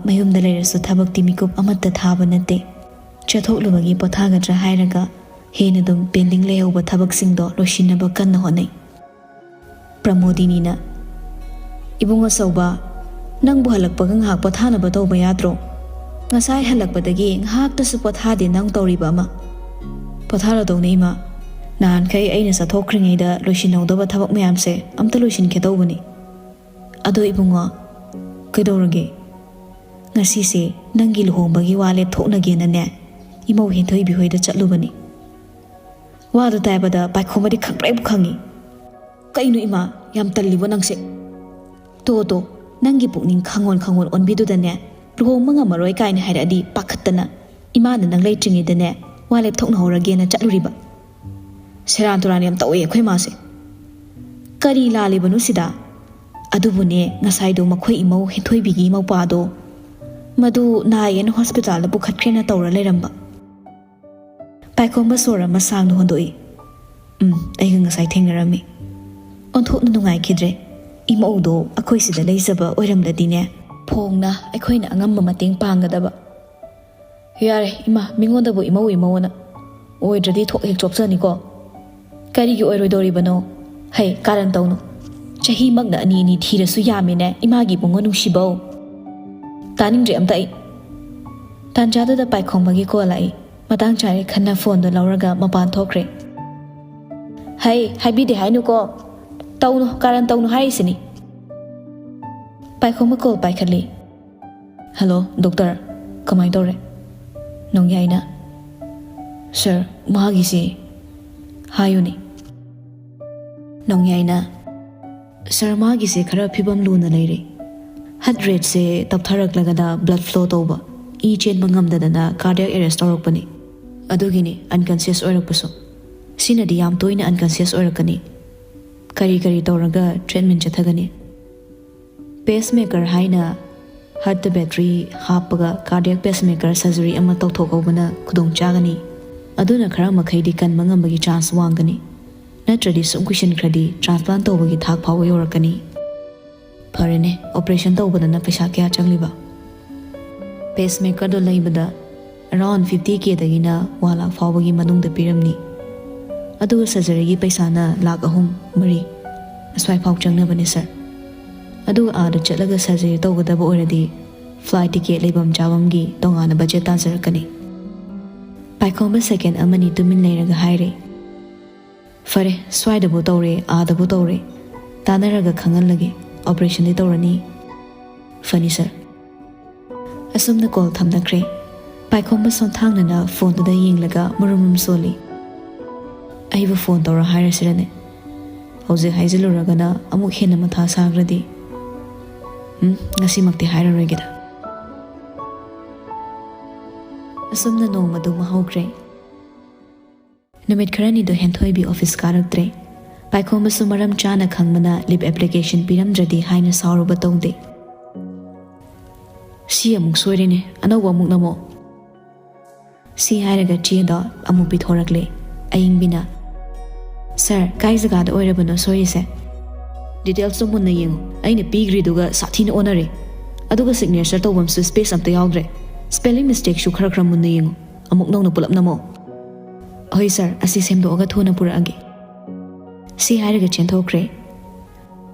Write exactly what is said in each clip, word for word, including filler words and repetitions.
ꯃꯌꯨꯝꯗ ꯂꯩꯔꯁꯨ ꯊꯕꯛꯇꯤ ꯃꯤꯀꯨꯞ ꯑꯃꯠꯇ ꯊꯥꯕ ꯅꯠꯇꯦ꯫ ꯆꯠꯊꯣꯛꯂꯨꯕꯒꯤ ꯄꯣꯊꯥꯒꯗ꯭ꯔꯥ ꯍꯥꯏꯔꯒ ꯍꯦꯟꯅ ꯑꯗꯨꯝ ꯄꯦꯟꯗꯤꯡ ꯂꯩꯍꯧꯕ ꯊꯕꯛꯁꯤꯡꯗꯣ ꯂꯣꯏꯁꯤꯟꯅꯕ ꯀꯟꯅ ꯍꯣꯠꯅꯩ꯫ ꯄ꯭ꯔꯃꯣꯗꯤꯅꯤꯅ, "ꯏꯕꯨꯡ ꯑꯆꯧꯕ, ꯅꯪꯕꯨ ꯍꯜꯂꯛꯄꯒ ꯉꯥꯏꯍꯥꯛ ꯄꯣꯊꯥꯅꯕ ꯇꯧꯕ ꯌꯥꯗ꯭ꯔꯣ? ꯉꯁꯥꯏ ꯍꯜꯂꯛꯄꯗꯒꯤ ꯉꯥꯏꯍꯥꯛꯇꯁꯨ ꯄꯣꯊꯥꯗꯦ ꯅꯪ ꯇꯧꯔꯤꯕ ꯑꯃ꯫ ꯄꯣꯊꯥꯔꯗꯧꯅꯦ ꯏꯃꯥ꯫ ꯅꯍꯥꯟꯈꯩ ꯑꯩꯅ ꯆꯠꯊꯣꯛꯈ꯭ꯔꯤꯉꯩꯗ ꯂꯣꯏꯁꯤꯟꯍꯧꯗꯕ ꯊꯕꯛ ꯃꯌꯥꯝꯁꯦ ꯑꯝꯇ ꯂꯣꯏꯁꯤꯟꯒꯦ ꯇꯧꯕꯅꯤ꯫ ꯑꯗꯣ ꯏꯕꯨꯡꯉꯣ, ꯀꯩꯗꯧꯔꯒꯦ? ꯉꯁꯤꯁꯦ ꯅꯪꯒꯤ ꯂꯨꯍꯣꯡꯕꯒꯤ ꯋꯥ ꯂꯦꯞꯊꯣꯛꯅꯒꯦꯅꯅꯦ, ꯏꯃꯧ ꯍꯦꯟꯊꯣꯏꯕꯤ ꯍꯣꯏꯗ ꯆꯠꯂꯨꯕꯅꯤ꯫" ꯋꯥꯗꯨ ꯇꯥꯕꯗ ꯄꯥꯏꯈꯣꯝꯕꯗꯤ ꯈꯪꯄ꯭ꯔꯦꯛꯄꯨ ꯈꯪꯉꯤ꯫ "ꯀꯩꯅꯣ ꯏꯃꯥ, ꯌꯥꯝ ꯇꯜꯂꯤꯕꯣ ꯅꯪꯁꯦ? ꯇꯣ ꯇꯣ, ꯅꯪꯒꯤ ꯄꯨꯛꯅꯤꯡ ꯈꯪꯉꯣꯟ ꯈꯪꯉꯣꯟ ꯑꯣꯟꯕꯤꯗꯨꯗꯅꯦ, ꯂꯨꯍꯣꯡꯕ ꯉꯝꯃꯔꯣꯏ ꯀꯥꯏꯅ ꯍꯥꯏꯔꯛꯑꯗꯤ ꯄꯥꯈꯠꯇꯅ ꯏꯃꯥꯅ ꯅꯪ ꯂꯩꯇ꯭ꯔꯤꯉꯩꯗꯅꯦ ꯋꯥ ꯂꯦꯞꯊꯣꯛꯅꯍꯧꯔꯒꯦꯅ ꯆꯠꯂꯨꯔꯤꯕ꯫ ꯁꯦꯔꯥꯟ ꯇꯨꯔꯥꯟ ꯌꯥꯝ ꯇꯧꯋꯦ ꯑꯩꯈꯣꯏ ꯃꯥꯁꯦ꯫ ꯀꯔꯤ ꯂꯥꯜꯂꯤꯕꯅꯣ ꯁꯤꯗ? ꯑꯗꯨꯕꯨꯅꯦ, ꯉꯁꯥꯏꯗꯣ ꯃꯈꯣꯏ ꯏꯃꯧ ꯍꯦꯟꯊꯣꯏꯕꯤꯒꯤ ꯃꯧꯄꯥꯗꯣ, ꯃꯗꯨ ꯅꯥꯏꯌꯦꯅ ꯍꯣꯁꯄꯤꯇꯥꯜꯗ ꯄꯨꯈꯠꯈ꯭ꯔꯦꯅ ꯇꯧꯔ ꯂꯩꯔꯝꯕ꯫" ꯄꯥꯏꯈꯣꯝꯕ ꯁꯣꯔ ꯑꯃ ꯁꯥꯡꯅ ꯍꯣꯟꯗꯣꯛꯏ꯫ "ꯎꯝ, ꯑꯩꯒ ꯉꯁꯥꯏ ꯊꯦꯡꯅꯔꯝꯃꯤ꯫ ꯑꯣꯟꯊꯣꯛꯅ ꯅꯨꯡꯉꯥꯏꯈꯤꯗ꯭ꯔꯦ꯫ ꯏꯃꯧꯗꯣ ꯑꯩꯈꯣꯏ ꯁꯤꯗ ꯂꯩꯖꯕ ꯑꯣꯏꯔꯝꯂꯗꯤꯅꯦ, ꯐꯣꯡꯅ ꯑꯩꯈꯣꯏꯅ ꯑꯉꯝꯕ ꯃꯇꯦꯡ ꯄꯥꯡꯒꯗꯕ꯫" "ꯌꯥꯔꯦ ꯏꯃꯥ, ꯃꯤꯉꯣꯟꯗꯕꯨ ꯏꯃꯧ ꯏꯃꯧꯅ꯫ ꯑꯣꯏꯗ꯭ꯔꯗꯤ ꯊꯣꯛ ꯍꯦꯛ ꯆꯣꯞꯆꯅꯤꯀꯣ꯫" "ꯀꯔꯤꯒꯤ ꯑꯣꯏꯔꯣꯏꯗꯧꯔꯤꯕꯅꯣ? ꯍꯩ, ꯀꯥꯔꯟ ꯇꯧꯅꯨ꯫ ꯆꯍꯤꯃꯛꯅ ꯑꯅꯤ ꯑꯅꯤ ꯊꯤꯔꯁꯨ ꯌꯥꯝꯃꯤꯅꯦ, ꯏꯃꯥꯒꯤ ꯏꯕꯨꯡꯉꯣ ꯅꯨꯡꯁꯤꯕꯧ꯫" "ꯇꯥꯅꯤꯡꯗ꯭ꯔꯦ ꯑꯝꯇ ꯑꯩ꯫" ꯇꯥꯟꯖꯥꯗꯨꯗ ꯄꯥꯏꯈꯣꯝꯕꯒꯤ ꯀꯣꯜ ꯂꯥꯛꯏ꯫ ꯃꯇꯥꯡ ꯆꯥꯔꯦ ꯈꯟꯅ ꯐꯣꯟꯗꯣ ꯂꯧꯔꯒ ꯃꯄꯥꯟ ꯊꯣꯛꯈ꯭ꯔꯦ꯫ "ꯍꯩ, ꯍꯥꯏꯕꯤꯗꯦ ꯍꯥꯏꯅꯨꯀꯣ꯫ ꯇꯧꯅꯨ, ꯀꯥꯔꯟ ꯇꯧꯅꯨ ꯍꯥꯏꯔꯤꯁꯤꯅꯤ꯫" ꯄꯥꯏꯈꯣꯝꯕ ꯀꯣꯜ ꯄꯥꯏꯈꯠꯂꯤ꯫ "Hello, doctor. ꯀꯃꯥꯏ ꯇꯧꯔꯦ?" ꯅꯣꯡꯌꯥꯏꯅ, "ꯁꯥꯔ, ꯃꯥꯒꯤꯁꯦ ꯍꯥꯏꯌꯨꯅꯦ꯫" ꯅꯣꯡꯌꯥꯏꯅ, "ꯁꯥꯔ, ꯃꯥꯒꯤꯁꯦ ꯈꯔ ꯐꯤꯕꯝ ꯂꯨꯅ ꯂꯩꯔꯦ꯫ ꯍꯥꯔꯠ ꯔꯦꯠꯁꯦ ꯇꯞꯊꯔꯛꯂꯒꯗ ꯕ꯭ꯂꯗ ꯐ꯭ꯂꯣ ꯇꯧꯕ, ꯏ ꯆꯦꯟꯕ ꯉꯝꯗꯗꯅ ꯀꯥꯔꯗꯤꯌꯥꯛ ꯑꯦꯔꯦꯁ ꯇꯧꯔꯛꯄꯅꯤ꯫ ꯑꯗꯨꯒꯤꯅꯤ ꯑꯟꯀꯟꯁꯤꯌꯁ ꯑꯣꯏꯔꯛꯄꯁꯨ꯫ ꯁꯤꯅꯗꯤ ꯌꯥꯝ ꯇꯣꯏꯅ ꯑꯟꯀꯟꯁꯤꯌꯁ ꯑꯣꯏꯔꯛꯀꯅꯤ꯫ ꯀꯔꯤ ꯀꯔꯤ ꯇꯧꯔꯒ ꯇ꯭ꯔꯤꯠꯃꯦꯟ ꯆꯠꯊꯒꯅꯤ?" "ꯄꯦꯁꯃꯦꯀꯔ ꯍꯥꯏꯅ ꯍꯥꯔꯠꯇ ꯕꯦꯇ꯭ꯔꯤ ꯍꯥꯞꯄꯒ ꯀꯥꯔꯗꯤꯌꯥꯛ ꯄꯦꯁꯃꯦꯀꯔ ꯁꯔꯖꯔꯤ ꯑꯃ ꯇꯧꯊꯣꯛꯍꯧꯕꯅ ꯈꯨꯗꯣꯡ ꯆꯥꯒꯅꯤ꯫ ꯑꯗꯨꯅ ꯈꯔ ꯃꯈꯩꯗꯤ ꯀꯟꯕ ꯉꯝꯕꯒꯤ ꯆꯥꯟꯁ ꯋꯥꯡꯒꯅꯤ꯫ ꯅꯠꯇ꯭ꯔꯗꯤ ꯁꯨꯝ ꯀꯨꯏꯁꯤꯟꯈ꯭ꯔꯗꯤ ꯇ꯭ꯔꯥꯟꯁꯄ꯭ꯂꯥꯟ ꯇꯧꯕꯒꯤ ꯊꯥꯛ ꯐꯥꯎꯕ ꯌꯧꯔꯛꯀꯅꯤ꯫" "ꯐꯔꯦꯅꯦ, ꯑꯣꯄꯔꯦꯁꯟ ꯇꯧꯕꯗꯅ ꯄꯩꯁꯥ ꯀꯌꯥ ꯆꯪꯂꯤꯕ?" Pacemakerꯗꯣ ꯂꯩꯕꯗ around fifty Kꯗꯒꯤꯅ one lakh ꯐꯥꯎꯕꯒꯤ ꯃꯅꯨꯡꯗ ꯄꯤꯔꯝꯅꯤ꯫ ꯑꯗꯨꯒ surgeryꯒꯤ ꯄꯩꯁꯥꯅ ꯂꯥꯛ ꯑꯍꯨꯝ, ꯃꯔꯤ ꯑꯁ꯭ꯋꯥꯏ ꯐꯥꯎ ꯆꯪꯅꯕꯅꯦ ꯁꯥꯔ꯫ ꯑꯗꯨꯒ ꯑꯥꯗ ꯆꯠꯂꯒ surgery ꯇꯧꯒꯗꯕ ꯑꯣꯏꯔꯗꯤ flight ticket, ꯂꯩꯐꯝ ꯆꯥꯐꯝꯒꯤ ꯇꯣꯉꯥꯟꯅ budget ꯇꯥꯖꯔꯛꯀꯅꯤ꯫ ꯄꯥꯏꯈꯣꯝꯕ second ꯑꯃꯅꯤ ꯇꯨꯃꯤꯟ ꯂꯩꯔꯒ ꯍꯥꯏꯔꯦ, "ꯐꯔꯦ, ꯁ꯭ꯋꯥꯏꯗꯕꯨ ꯇꯧꯔꯦ, ꯑꯥꯗꯕꯨ ꯇꯧꯔꯦ, ꯇꯥꯟꯅꯔꯒ ꯈꯪꯍꯜꯂꯒꯦ꯫ Operationꯗꯤ ꯇꯧꯔꯅꯤ?" "ꯐꯅꯤ ꯁꯥꯔ꯫" ꯑꯁꯨꯝꯅ call ꯊꯝꯅꯈ꯭ꯔꯦ꯫ ꯄꯥꯏꯈꯣꯝꯕ ꯁꯣꯟꯊꯥꯡꯅꯅ phoneꯗꯨꯗ ꯌꯦꯡꯂꯒ ꯃꯔꯨꯝ ꯃꯔꯨꯝ ꯁꯣꯜꯂꯤ꯫ "ꯑꯩꯕꯨ phone ꯇꯧꯔꯣ ꯍꯥꯏꯔꯁꯤꯔꯅꯦ? ꯍꯧꯖꯤꯛ ꯍꯥꯏꯖꯤꯜꯂꯨꯔꯒꯅ ꯑꯃꯨꯛ ꯍꯦꯟꯅ ꯃꯊꯥ ꯁꯥꯈ꯭ꯔꯗꯤ꯫ ꯎꯝ, ꯉꯁꯤꯃꯛꯇꯤ ꯍꯥꯏꯔꯔꯣꯏꯒꯦꯗ꯫" ꯑꯁꯨꯝꯅ ꯅꯣꯡꯃꯗꯨ ꯑꯃ ꯍꯧꯈ꯭ꯔꯦ꯫ ꯅꯨꯃꯤꯠ ꯈꯔꯅꯤꯗꯣ ꯍꯦꯟꯊꯣꯏꯕꯤ office ꯀꯥꯔꯛꯇ꯭ꯔꯦ꯫ ꯄꯥꯏꯈꯣꯝꯕꯁꯨ ꯃꯔꯝ ꯆꯥꯅ ꯈꯪꯕꯅ leave application ꯄꯤꯔꯝꯗ꯭ꯔꯗꯤ ꯍꯥꯏꯅ ꯁꯥꯎꯔꯨꯕ ꯇꯧꯗꯦ꯫ "ꯁꯤ ꯑꯃꯨꯛ ꯁꯣꯏꯔꯦꯅꯦ, ꯑꯅꯧꯕ ꯑꯃꯨꯛ ꯅꯝꯃꯣ꯫" ꯁꯤ ꯍꯥꯏꯔꯒ ꯆꯦꯗꯣ ꯑꯃꯨꯛ ꯄꯤꯊꯣꯔꯛꯂꯦ꯫ ꯑꯏꯪꯕꯤꯅ, "ꯁꯥꯔ, ꯀꯥꯏ ꯖꯒꯥꯗ ꯑꯣꯏꯔꯕꯅꯣ ꯁꯣꯏꯔꯤꯁꯦ?" "Detailsꯇꯣ ꯃꯨꯟꯅ ꯌꯦꯡꯉꯨ, ꯑꯩꯅ ꯄꯤꯈ꯭ꯔꯤꯗꯨꯒ ꯁꯥꯊꯤꯅ ꯑꯣꯟꯅꯔꯦ꯫ ꯑꯗꯨꯒ signature ꯇꯧꯐꯝꯁꯨ space ꯑꯝꯇ ꯌꯥꯎꯗ꯭ꯔꯦ꯫ Spelling mistakeꯁꯨ ꯈꯔ ꯈꯔ ꯃꯨꯟꯅ ꯌꯦꯡꯉꯨ꯫ ꯑꯃꯨꯛ ꯅꯧꯅ ꯄꯨꯂꯞ ꯅꯝꯃꯣ꯫" "ꯍꯣꯏ ꯁꯥꯔ, ꯑꯁꯤ ꯁꯦꯝꯗꯣꯛꯑꯒ ꯊꯨꯅ ꯄꯨꯔꯛꯑꯒꯦ꯫" ꯁꯤ ꯍꯥꯏꯔꯒ ꯆꯦꯟꯊꯣꯛꯈ꯭ꯔꯦ꯫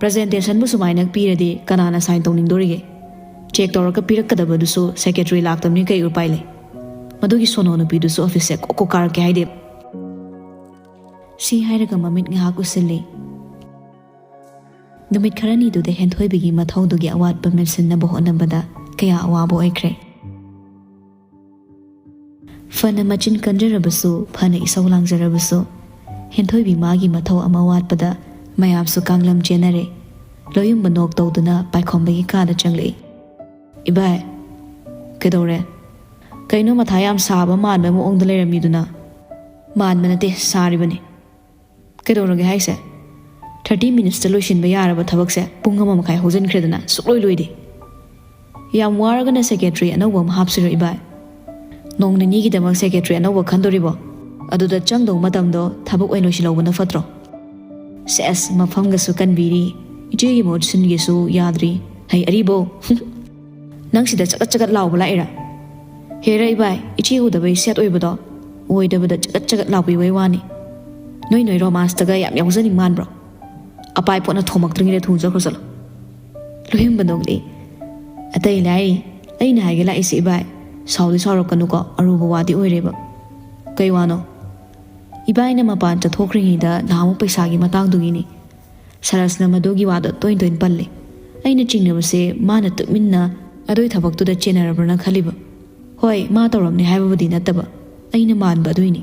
Presentationꯕꯨ ꯁꯨꯃꯥꯏꯅ ꯄꯤꯔꯗꯤ ꯀꯅꯥꯅ sign ꯇꯧꯅꯤꯡꯗꯣꯔꯤꯒꯦ? Check ꯇꯧꯔꯒ ꯄꯤꯔꯛꯀꯗꯕꯗꯨꯁꯨ secretary ꯂꯥꯛꯇꯕꯅꯤ, ꯀꯩ ꯎꯄꯥꯏ ꯂꯩ? ꯃꯗꯨꯒꯤ ꯁꯣꯅꯣ ꯅꯨꯄꯤꯗꯨꯁꯨ officeꯁꯦ ꯀꯣꯛ ꯀꯣꯛ ꯀꯥꯔꯛꯀꯦ ꯍꯥꯏꯗꯦ꯫ ꯁꯤ ꯍꯥꯏꯔꯒ ꯃꯃꯤꯠ ꯉꯥꯏꯍꯥꯛ ꯎꯁꯤꯜꯂꯤ꯫ ꯅꯨꯃꯤꯠ ꯈꯔꯅꯤꯗꯨꯗ ꯍꯦꯟꯊꯣꯏꯕꯤꯒꯤ ꯃꯊꯧꯗꯨꯒꯤ ꯑꯋꯥꯠꯄ ꯃꯦꯟꯁꯤꯟꯅꯕ ꯍꯣꯠꯅꯕꯗ ꯀꯌꯥ ꯑꯋꯥꯕ ꯑꯣꯏꯈ꯭ꯔꯦ꯫ ꯐꯅ ꯃꯆꯤꯟ ꯀꯟꯖꯔꯕꯁꯨ, ꯐꯅ ꯏꯁꯧ ꯂꯥꯡꯖꯔꯕꯁꯨ, ꯍꯦꯟꯊꯣꯏꯕꯤ ꯃꯥꯒꯤ ꯃꯊꯧ ꯑꯃ ꯋꯥꯠꯄꯗ ꯃꯌꯥꯝꯁꯨ ꯀꯥꯡꯂꯝ ꯆꯦꯟꯅꯔꯦ꯫ ꯂꯣꯌꯨꯝꯕ ꯅꯣꯛ ꯇꯧꯗꯨꯅ ꯄꯥꯏꯈꯣꯝꯕꯒꯤ ꯀꯥꯗ ꯆꯪꯂꯛꯏ꯫ "ꯏꯕꯥꯏ, ꯀꯩꯗꯧꯔꯦ? ꯀꯩꯅꯣ ꯃꯊꯥ ꯌꯥꯝ ꯁꯥꯕ ꯃꯥꯟꯕ ꯃꯑꯣꯡꯗ ꯂꯩꯔꯝꯃꯤꯗꯨꯅ?" "ꯃꯥꯟꯕ ꯅꯠꯇꯦ, ꯁꯥꯔꯤꯕꯅꯤ꯫" "ꯀꯩꯗꯧꯔꯒꯦ ꯍꯥꯏꯁꯦ? Thirty minutesꯇ ꯂꯣꯏꯁꯤꯟꯕ ꯌꯥꯔꯕ ꯊꯕꯛꯁꯦ ꯄꯨꯡ ꯑꯃ ꯃꯈꯥꯏ ꯍꯧꯖꯤꯟꯈ꯭ꯔꯦꯗꯅ, ꯁꯨꯛꯂꯣꯏ ꯂꯣꯏꯗꯦ꯫ ꯌꯥꯝ ꯋꯥꯔꯒꯅ secretary ꯑꯅꯧꯕ ꯑꯃ ꯍꯥꯞꯁꯤꯔꯣ ꯏꯕꯥꯏ? ꯅꯣꯡ ꯅꯤꯅꯤꯒꯤꯗꯃꯛ secretary ꯑꯅꯧꯕ ꯈꯟꯗꯣꯔꯤꯕꯣ? ꯑꯗꯨꯗ ꯆꯪꯗꯧ ꯃꯇꯝꯗꯣ ꯊꯕꯛ ꯑꯣꯏꯅ ꯂꯣꯏꯁꯤꯜꯍꯧꯕꯅ ꯐꯠꯇ꯭ꯔꯣ?" ꯁꯦꯁ, ꯃꯐꯝꯒꯁꯨ ꯀꯟꯕꯤꯔꯤ꯫ "ꯏꯆꯦꯒꯤ ꯃꯍꯨꯠ ꯁꯤꯟꯒꯦꯁꯨ ꯌꯥꯗ꯭ꯔꯤ꯫ ꯍꯩ ꯑꯔꯤꯕꯧ!" ꯅꯪ ꯁꯤꯗ ꯆꯒꯠ ꯆꯒꯠ ꯂꯥꯎꯕ ꯂꯥꯛꯏꯔꯥ? ꯍꯦꯔ ꯏꯕꯥꯏ, ꯏꯆꯦ ꯎꯗꯕꯩ ꯁꯦꯠ ꯑꯣꯏꯕꯗꯣ ꯑꯣꯏꯗꯕꯗ ꯆꯒꯠ ꯆꯒꯠ ꯂꯥꯎꯕꯤꯕꯩ ꯋꯥꯅꯤ꯫ ꯅꯣꯏ ꯅꯣꯏ ꯔꯣꯃꯥꯟꯁꯇꯒ ꯌꯥꯝ ꯌꯥꯎꯖꯅꯤꯡ ꯃꯥꯟꯕ꯭ꯔꯣ? ꯑꯄꯥꯏ ꯄꯣꯠꯅ ꯊꯣꯝꯃꯛꯇ꯭ꯔꯤꯉꯩꯗ ꯊꯨꯅ ꯆꯠꯈ꯭ꯔꯣ ꯆꯠꯂꯣ꯫ ꯂꯨꯍꯤꯡꯕ ꯅꯣꯛꯂꯤ꯫ ꯑꯇꯩ ꯂꯥꯏꯔꯤ, ꯑꯩꯅ ꯍꯥꯏꯒꯦ ꯂꯥꯛꯏꯁꯦ ꯏꯕꯥꯏ, ꯁꯥꯎꯗꯤ ꯁꯥꯎꯔꯛꯀꯅꯨꯀꯣ, ꯑꯔꯨꯕ ꯋꯥꯗꯤ ꯑꯣꯏꯔꯦꯕ꯫ ꯀꯩ ꯋꯥꯅꯣ? ꯏꯕꯥꯏꯅ ꯃꯄꯥꯟ ꯆꯠꯊꯣꯛꯈ꯭ꯔꯤꯉꯩꯗ ꯅꯍꯥꯟꯃꯨꯛ ꯄꯩꯁꯥꯒꯤ ꯃꯇꯥꯡꯗꯨꯒꯤꯅꯤ꯫ ꯁꯔꯁꯅ ꯃꯗꯨꯒꯤ ꯋꯥꯗꯣ ꯇꯣꯏ ꯇꯣꯏꯅ ꯄꯜꯂꯤ꯫ ꯑꯩꯅ ꯆꯤꯡꯅꯕꯁꯦ ꯃꯥꯅ ꯇꯨꯃꯤꯟꯅ ꯑꯗꯨꯏ ꯊꯕꯛꯇꯨꯗ ꯆꯦꯟꯅꯔꯕ꯭ꯔꯅ ꯈꯜꯂꯤꯕ꯫ ꯍꯣꯏ, ꯃꯥ ꯇꯧꯔꯝꯅꯤ ꯍꯥꯏꯕꯕꯨꯗꯤ ꯅꯠꯇꯕ, ꯑꯩꯅ ꯃꯥꯟꯕ ꯑꯗꯨꯏꯅꯤ꯫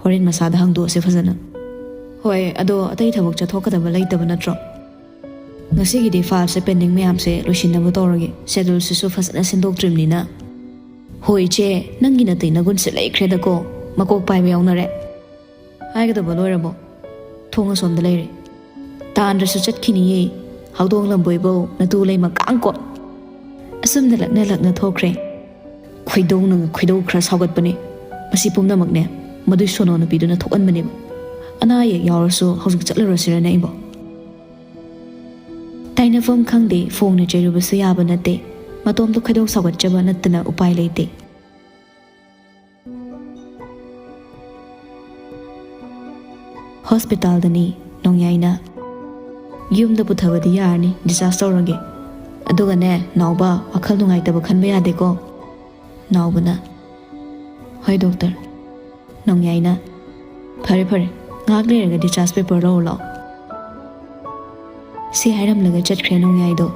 ꯍꯣꯔꯦꯟ ꯃꯁꯥꯗ ꯍꯪꯗꯣꯛꯑꯁꯦ ꯐꯖꯅ꯫ ꯍꯣꯏ, ꯑꯗꯣ ꯑꯇꯩ ꯊꯕꯛ ꯆꯠꯊꯣꯛꯀꯗꯕ ꯂꯩꯇꯕ ꯅꯠꯇ꯭ꯔꯣ? ꯉꯁꯤꯒꯤꯗꯤ ꯐꯥꯏꯜꯁꯦ ꯄꯦꯟꯗꯤꯡ ꯃꯌꯥꯝꯁꯦ ꯂꯣꯏꯁꯤꯟꯅꯕ ꯇꯧꯔꯒꯦ, ꯁꯦꯗꯨꯜꯁꯤꯁꯨ ꯐꯖꯅ ꯁꯤꯟꯗꯣꯛꯇ꯭ꯔꯤꯕꯅꯤꯅ꯫ ꯍꯣꯏ ꯏꯆꯦ, ꯅꯪꯒꯤ ꯅꯇꯩ ꯅꯒꯨꯟꯁꯦ ꯂꯩꯈ꯭ꯔꯦꯗꯀꯣ, ꯃꯀꯣꯛ ꯄꯥꯏꯕ ꯌꯥꯎꯅꯔꯦ꯫ ꯍꯥꯏꯒꯗꯕ ꯂꯣꯏꯔꯕꯣ? ꯊꯣꯡ ꯑꯁꯣꯝꯗ ꯂꯩꯔꯦ꯫ ꯇꯥꯟꯗ꯭ꯔꯁꯨ ꯆꯠꯈꯤꯅꯤꯌꯦ, ꯍꯧꯗꯣꯡ ꯂꯝꯕꯣꯏꯕꯧ ꯅꯇꯨ ꯂꯩꯃ ꯀꯥꯡꯀꯣꯠ꯫ ꯑꯁꯨꯝꯅ ꯂꯛꯅ ꯂꯛꯅ ꯊꯣꯛꯈ꯭ꯔꯦ꯫ ꯈꯣꯏꯗꯧꯅ ꯈꯣꯏꯗꯧ ꯈꯔ ꯁꯥꯎꯒꯠꯄꯅꯦ꯫ ꯃꯁꯤ ꯄꯨꯝꯅꯃꯛꯅꯦ ꯃꯗꯨꯏ ꯁꯣꯅꯣ ꯅꯨꯄꯤꯗꯨꯅ ꯊꯣꯛꯍꯟꯕꯅꯦꯕ꯫ ꯑꯅꯥ ꯑꯌꯦꯛ ꯌꯥꯎꯔꯁꯨ ꯍꯧꯖꯤꯛ ꯆꯠꯂꯨꯔꯁꯤꯔꯅꯦ ꯑꯩꯕꯣ? ꯇꯥꯏꯅꯐꯝ ꯈꯪꯗꯦ, ꯐꯣꯡꯅ ꯆꯩꯔꯨꯕꯁꯨ ꯌꯥꯕ ꯅꯠꯇꯦ꯫ ꯃꯇꯣꯝꯇ ꯈꯣꯏꯗꯧ ꯁꯥꯎꯒꯠꯆꯕ ꯅꯠꯇꯅ ꯎꯄꯥꯏ ꯂꯩꯇꯦ꯫ ꯍꯣꯁꯄꯤꯇꯥꯜꯗꯅꯤ ꯅꯣꯡꯌꯥꯏꯅ꯫ ꯌꯨꯝꯗ ꯄꯨꯊꯕꯗꯤ ꯌꯥꯔꯅꯤ, ꯗꯤꯁꯆꯥꯔꯖ ꯇꯧꯔꯒꯦ꯫ ꯑꯗꯨꯒꯅꯦ ꯅꯥꯎꯕ, ꯋꯥꯈꯜ ꯅꯨꯡꯉꯥꯏꯇꯕ ꯈꯟꯕ ꯌꯥꯗꯦꯀꯣ꯫ ꯅꯥꯎꯕꯅ, ꯍꯣꯏ ꯗꯣꯛꯇꯔ꯫ ꯅꯣꯡꯌꯥꯏꯅ, ꯐꯔꯦ ꯐꯔꯦ, ꯉꯥꯏꯍꯥꯛ ꯂꯩꯔꯒ ꯗꯤꯁꯆꯥꯔꯖ ꯄꯦꯄꯔ ꯂꯧꯔꯨ ꯂꯥꯛꯑꯣ꯫ ꯁꯤ ꯍꯥꯏꯔꯝꯂꯒ ꯆꯠꯈ꯭ꯔꯦ ꯅꯣꯡꯌꯥꯏꯗꯣ꯫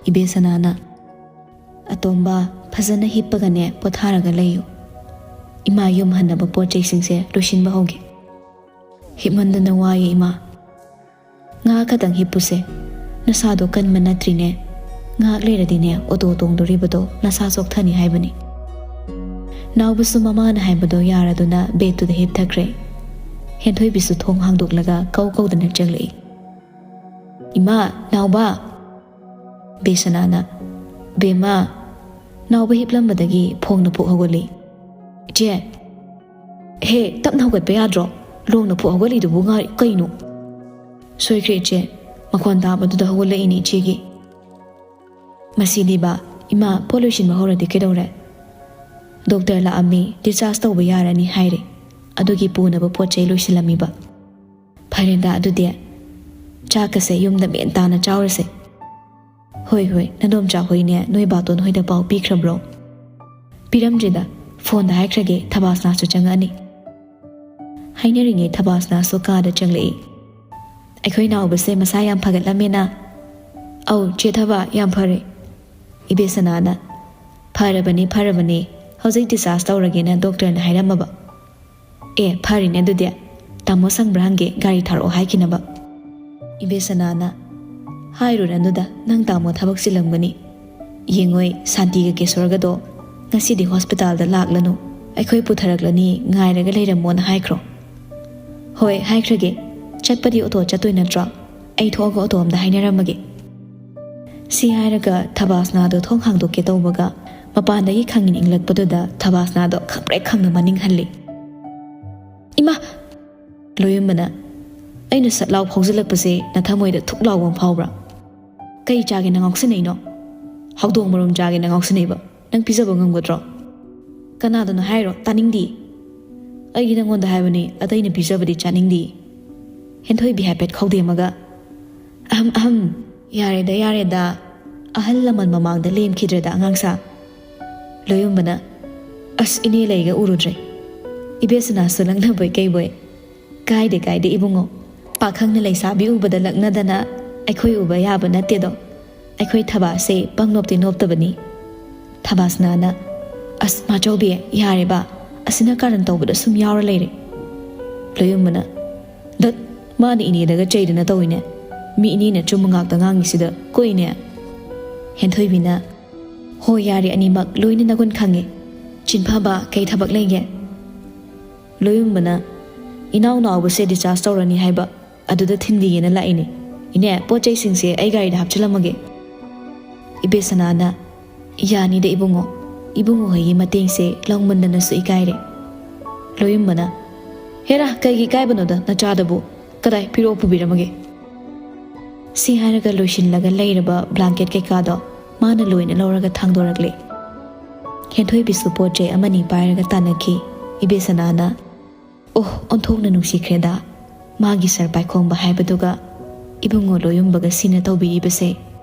ꯏꯕꯦꯁꯅꯥꯅ, ꯑꯇꯣꯝꯕ, ꯐꯖꯅ ꯍꯤꯞꯄꯒꯅꯦ ꯄꯣꯊꯥꯔꯒ ꯂꯩꯌꯨ꯫ ꯏꯃꯥ ꯌꯨꯝ ꯍꯟꯅꯕ ꯄꯣꯠ ꯆꯩꯁꯤꯡꯁꯦ ꯂꯣꯏꯁꯤꯟꯕ ꯍꯧꯒꯦ꯫ ꯍꯤꯞꯃꯟꯗꯅ ꯋꯥꯏꯌꯦ ꯏꯃꯥ꯫ ꯉꯥꯏꯍꯥꯛ ꯈꯛꯇꯪ ꯍꯤꯞꯄꯨꯁꯦ꯫ ꯅꯁꯥꯗꯣ ꯀꯟꯕ ꯅꯠꯇ꯭ꯔꯤꯅꯦ꯫ ꯉꯥꯏꯍꯥꯛ ꯂꯩꯔꯗꯤꯅꯦ ꯑꯣꯇꯣ ꯇꯣꯡꯗꯣꯔꯤꯕꯗꯣ ꯅꯁꯥ ꯆꯣꯛꯊꯅꯤ ꯍꯥꯏꯕꯅꯤ꯫ ꯅꯥꯎꯕꯁꯨ ꯃꯃꯥꯅ ꯍꯥꯏꯕꯗꯣ ꯌꯥꯔꯗꯨꯅ ꯕꯦꯗꯇꯨꯗ ꯍꯤꯞꯊꯈ꯭ꯔꯦ꯫ ꯍꯦꯟꯊꯣꯏꯕꯤꯁꯨ ꯊꯣꯡ ꯍꯥꯡꯗꯣꯛꯂꯒ ꯀꯧ ꯀꯧꯗꯅ ꯆꯪꯂꯛꯏ꯫ ꯏꯃꯥ, ꯅꯥꯎꯕ! ꯕꯦꯁꯅꯥꯅ, ꯕꯦꯝꯃ! ꯅꯥꯎꯕ ꯍꯤꯞꯂꯝꯕꯗꯒꯤ ꯐꯣꯡꯅ ꯄꯣꯛ ꯍꯧꯒꯠꯂꯤ꯫ ꯏꯆꯦ! ꯍꯦ, ꯇꯞꯅ ꯍꯧꯒꯠꯄ ꯌꯥꯗ꯭ꯔꯣ? ꯂꯣꯡꯅ ꯄꯣꯛ ꯍꯧꯒꯠꯂꯤꯗꯨꯕꯨ ꯉꯥ-, ꯀꯩꯅꯣ? ꯁꯣꯏꯈ꯭ꯔꯦ ꯏꯆꯦ, ꯃꯈꯣꯟ ꯇꯥꯕꯗꯨꯗ ꯍꯧꯒꯠꯂꯛꯏꯅꯦ ꯏꯆꯦꯒꯤ꯫ "ꯃꯁꯤꯗꯤꯕ, ꯏꯃꯥ, ꯄꯣꯠ ꯂꯣꯏꯁꯤꯟꯕ ꯍꯧꯔꯗꯤ ꯀꯩꯗꯧꯔꯦ? ꯗꯣꯛꯇꯔ ꯂꯥꯛꯑꯝꯃꯤ, discharge ꯇꯧꯕ ꯌꯥꯔꯅꯤ ꯍꯥꯏꯔꯦ꯫ ꯑꯗꯨꯒꯤ ꯄꯨꯅꯕ ꯄꯣꯠ ꯆꯩ ꯂꯣꯏꯁꯤꯜꯂꯝꯃꯤꯕ꯫ ꯐꯔꯦꯗ ꯑꯗꯨꯗꯤ, ꯆꯥꯛꯀꯁꯦ ꯌꯨꯝꯗ ꯃꯦꯟ ꯇꯥꯅ ꯆꯥꯎꯔꯁꯦ꯫" "ꯍꯣꯏ, ꯍꯣꯏ, ꯅꯗꯣꯝꯆꯥ ꯍꯣꯏꯅꯦ, ꯅꯣꯏ ꯕꯥꯇꯣꯟ ꯍꯣꯏꯗ ꯄꯥꯎ ꯄꯤꯈ꯭ꯔꯕ꯭ꯔꯣ?" "ꯄꯤꯔꯝꯗ꯭ꯔꯤꯗ, ꯐꯣꯟꯗ ꯍꯥꯏꯈ꯭ꯔꯒꯦ, ꯊꯕꯥꯁꯅꯥꯁꯨ ꯆꯪꯉꯛꯑꯅꯤ꯫" ꯍꯥꯏꯅꯔꯤꯉꯩ ꯊꯕꯥꯁꯅꯥꯁꯨ ꯀꯥꯗ ꯆꯪꯂꯛꯏ꯫ "ꯑꯩꯈꯣꯏ ꯅꯥꯎꯕꯁꯦ ꯃꯁꯥ ꯌꯥꯝ ꯐꯒꯠꯂꯝꯃꯦꯅ?" "ꯑꯧ, ꯆꯦ ꯊꯕꯥ, ꯌꯥꯝ ꯐꯔꯦ꯫" ꯏꯕꯦꯁꯅꯥꯅ, "ꯐꯔꯕꯅꯤ, ꯐꯔꯕꯅꯤ, ꯍꯧꯖꯤꯛ discharge ꯇꯧꯔꯒꯦꯅ ꯗꯣꯛꯇꯔꯅ ꯍꯥꯏꯔꯝꯃꯕ꯫" "ꯑꯦ, ꯐꯔꯤꯅꯦ ꯑꯗꯨꯗꯤ꯫ ꯇꯥꯃꯣ ꯁꯪꯕ꯭ꯔꯥ ꯍꯪꯒꯦ, ꯒꯥꯔꯤ ꯊꯥꯔꯛꯑꯣ ꯍꯥꯏꯈꯤꯅꯕ꯫" ꯏꯕꯦꯁꯅꯥꯅ, "ꯍꯥꯏꯔꯨꯔꯅꯨꯗ, ꯅꯪ ꯇꯥꯃꯣ ꯊꯕꯛ ꯆꯤꯜꯂꯝꯒꯅꯤ꯫ ꯌꯦꯡꯉꯣꯏ, ꯁꯥꯟꯇꯤꯒ ꯀꯦꯁꯣꯔꯒꯗꯣ ꯉꯁꯤꯗꯤ ꯍꯣꯁꯄꯤꯇꯥꯜꯗ ꯂꯥꯛꯂꯅꯨ, ꯑꯩꯈꯣꯏ ꯄꯨꯊꯔꯛꯂꯅꯤ, ꯉꯥꯏꯔꯒ ꯂꯩꯔꯝꯃꯣꯅ ꯍꯥꯏꯈ꯭ꯔꯣ꯫" "ꯍꯣꯏ, ꯍꯥꯏꯈ꯭ꯔꯒꯦ꯫ ꯆꯠꯄꯗꯤ ꯑꯣꯇꯣ ꯆꯠꯇꯣꯏ ꯅꯠꯇ꯭ꯔꯣ? ꯑꯩ ꯊꯣꯛꯑꯒ ꯑꯣꯇꯣ ꯑꯝꯗ ꯍꯥꯏꯅꯔꯝꯃꯒꯦ꯫" ꯁꯤ ꯍꯥꯏꯔꯒ ꯊꯕꯥꯁꯅꯥꯗꯣ ꯊꯣꯡ ꯍꯥꯡꯗꯣꯛꯀꯦ ꯇꯧꯕꯒ, ꯃꯄꯥꯟꯗꯒꯤ ꯈꯪꯉꯤꯟ ꯏꯪꯂꯛꯄꯗꯨꯗ ꯊꯕꯥꯁꯅꯥꯗꯣ ꯈꯪꯄ꯭ꯔꯦꯛ ꯈꯪꯅ ꯃꯅꯤꯡ ꯍꯜꯂꯤ꯫ "ꯏꯃꯥ!" ꯂꯣꯌꯨꯝꯕꯅ, "ꯑꯩꯅ ꯁꯠ ꯂꯥꯎ ꯐꯥꯎꯖꯤꯜꯂꯛꯄꯁꯦ ꯅꯊꯃꯣꯏꯗ ꯊꯨꯛ ꯂꯥꯎꯕ ꯑꯃ ꯐꯥꯎꯕ꯭ꯔꯥ? ꯀꯩ ꯆꯥꯒꯦꯅ ꯉꯥꯎꯁꯤꯟꯅꯩꯅꯣ? ꯍꯧꯗꯣꯡ ꯃꯔꯨꯝ ꯆꯥꯒꯦꯅ ꯉꯥꯎꯁꯤꯟꯅꯩꯕ? ꯅꯪ ꯄꯤꯖꯕ ꯉꯝꯒꯗ꯭ꯔꯣ?" "ꯀꯅꯥꯗꯅꯣ ꯍꯥꯏꯔꯣ? ꯇꯥꯅꯤꯡꯗꯦ꯫" "ꯑꯩꯒꯤ ꯅꯪꯉꯣꯟꯗ ꯍꯥꯏꯕꯅꯤ, ꯑꯇꯩꯅ ꯄꯤꯖꯕꯗꯤ ꯆꯥꯅꯤꯡꯗꯦ꯫" ꯍꯦꯟꯊꯣꯏꯕꯤ ꯍꯥꯏꯐꯦꯠ ꯈꯧꯗꯦꯝꯃꯒ, "ꯑꯍꯝ ꯑꯍꯝ, ꯌꯥꯔꯦꯗ ꯌꯥꯔꯦꯗ, ꯑꯍꯜ ꯂꯃꯟ ꯃꯃꯥꯡꯗ ꯂꯦꯝꯈꯤꯗ꯭ꯔꯦꯗ ꯑꯉꯥꯡꯁꯥ꯫" ꯂꯣꯌꯨꯝꯕꯅ, "ꯑꯁ, ꯏꯅꯦ ꯂꯩꯒ ꯎꯔꯨꯗ꯭ꯔꯦ꯫ ꯏꯕꯦꯁꯅꯥꯁꯨ ꯂꯛꯅꯕꯣꯏ ꯀꯩꯕꯣꯏ꯫ ꯀꯥꯏꯗꯦ ꯀꯥꯏꯗꯦ ꯏꯕꯨꯡꯉꯣ, ꯄꯥꯈꯪꯅ ꯂꯩꯁꯥꯕꯤ ꯎꯕꯗ ꯂꯛꯅꯗꯅ ꯑꯩꯈꯣꯏ ꯎꯕ ꯌꯥꯕ ꯅꯠꯇꯦꯗꯣ꯫ ꯑꯩꯈꯣꯏ ꯊꯕꯥꯁꯦ ꯄꯪꯅꯣꯞꯇꯤ ꯅꯣꯞꯇꯕꯅꯤ꯫" ꯊꯕꯥꯁꯅꯥꯅ, "ꯑꯁ ꯃꯥꯆꯧꯕꯤ, ꯌꯥꯔꯦꯕ, ꯑꯁꯤꯅ ꯀꯥꯔꯟ ꯇꯧꯕꯗ ꯁꯨꯝ ꯌꯥꯎꯔ ꯂꯩꯔꯦ꯫" ꯂꯣꯌꯨꯝꯕꯅ, "ꯗꯠ, ꯃꯥꯅ ꯏꯅꯦꯗꯒ ꯆꯩꯗꯅ ꯇꯧꯏꯅꯦ꯫ ꯃꯤ ꯏꯅꯦꯅ ꯑꯆꯨꯝꯕ ꯉꯥꯛꯇ ꯉꯥꯡꯉꯤꯁꯤꯗ ꯀꯣꯏꯅꯦ꯫" ꯍꯦꯟꯊꯣꯏꯕꯤꯅ, "ꯍꯣ ꯌꯥꯔꯦ, ꯑꯅꯤꯃꯛ ꯂꯣꯏꯅ ꯅꯒꯨꯟ ꯈꯪꯉꯦ꯫ ꯆꯤꯟꯐꯕ, ꯀꯩ ꯊꯕꯛ ꯂꯩꯒꯦ?" ꯂꯣꯌꯨꯝꯕꯅ, "ꯏꯅꯥꯎ ꯅꯥꯎꯕꯁꯦ discharge ꯇꯧꯔꯅꯤ ꯍꯥꯏꯕ, ꯑꯗꯨꯗ ꯊꯤꯟꯕꯤꯒꯦꯅ ꯂꯥꯛꯏꯅꯦ꯫ ꯏꯅꯦ, ꯄꯣꯠ ꯆꯩꯁꯤꯡꯁꯦ ꯑꯩ ꯒꯥꯔꯤꯗ ꯍꯥꯞꯆꯤꯜꯂꯝꯃꯒꯦ꯫" ꯏꯕꯦꯁꯅꯥꯅ, "ꯌꯥꯅꯤꯗ ꯏꯕꯨꯡꯉꯣ, ꯏꯕꯨꯡꯉꯣ ꯍꯣꯏꯒꯤ ꯃꯇꯦꯡꯁꯦ ꯂꯧꯃꯟꯗꯅꯁꯨ ꯏꯀꯥꯏꯔꯦ꯫" ꯂꯣꯌꯨꯝꯕꯅ, "ꯍꯦꯔꯥ, ꯀꯩꯒꯤ ꯏꯀꯥꯏꯕꯅꯣꯗ ꯅꯆꯥꯗꯕꯨ? ꯀꯗꯥꯏ, ꯄꯤꯔꯛꯑꯣ, ꯄꯨꯕꯤꯔꯝꯃꯒꯦ꯫" ꯁꯤ ꯍꯥꯏꯔꯒ ꯂꯣꯏꯁꯤꯜꯂꯒ ꯂꯩꯔꯕ blanket ꯀꯩꯀꯥꯗꯣ ꯃꯥꯅ ꯂꯣꯏꯅ ꯂꯧꯔꯒ ꯊꯥꯡꯗꯣꯔꯛꯂꯦ꯫ ꯍꯦꯟꯊꯣꯏꯕꯤꯁꯨ ꯄꯣꯠ ꯆꯩ ꯑꯃꯅꯤ ꯄꯥꯏꯔꯒ ꯇꯥꯟꯅꯈꯤ꯫ ꯏꯕꯦꯁꯅꯥꯅ, "ꯑꯣꯍ, ꯑꯣꯟꯊꯣꯛꯅ ꯅꯨꯡꯁꯤꯈ꯭ꯔꯦꯗ꯫ ꯃꯥꯒꯤ ꯁꯥꯔ ꯄꯥꯏꯈꯣꯝꯕ ꯍꯥꯏꯕꯗꯨꯒ ꯏꯕꯨꯡꯉꯣ ꯂꯣꯌꯨꯝꯕꯒ ꯁꯤꯅ ꯇꯧꯕꯤꯔꯤꯕꯁꯦ,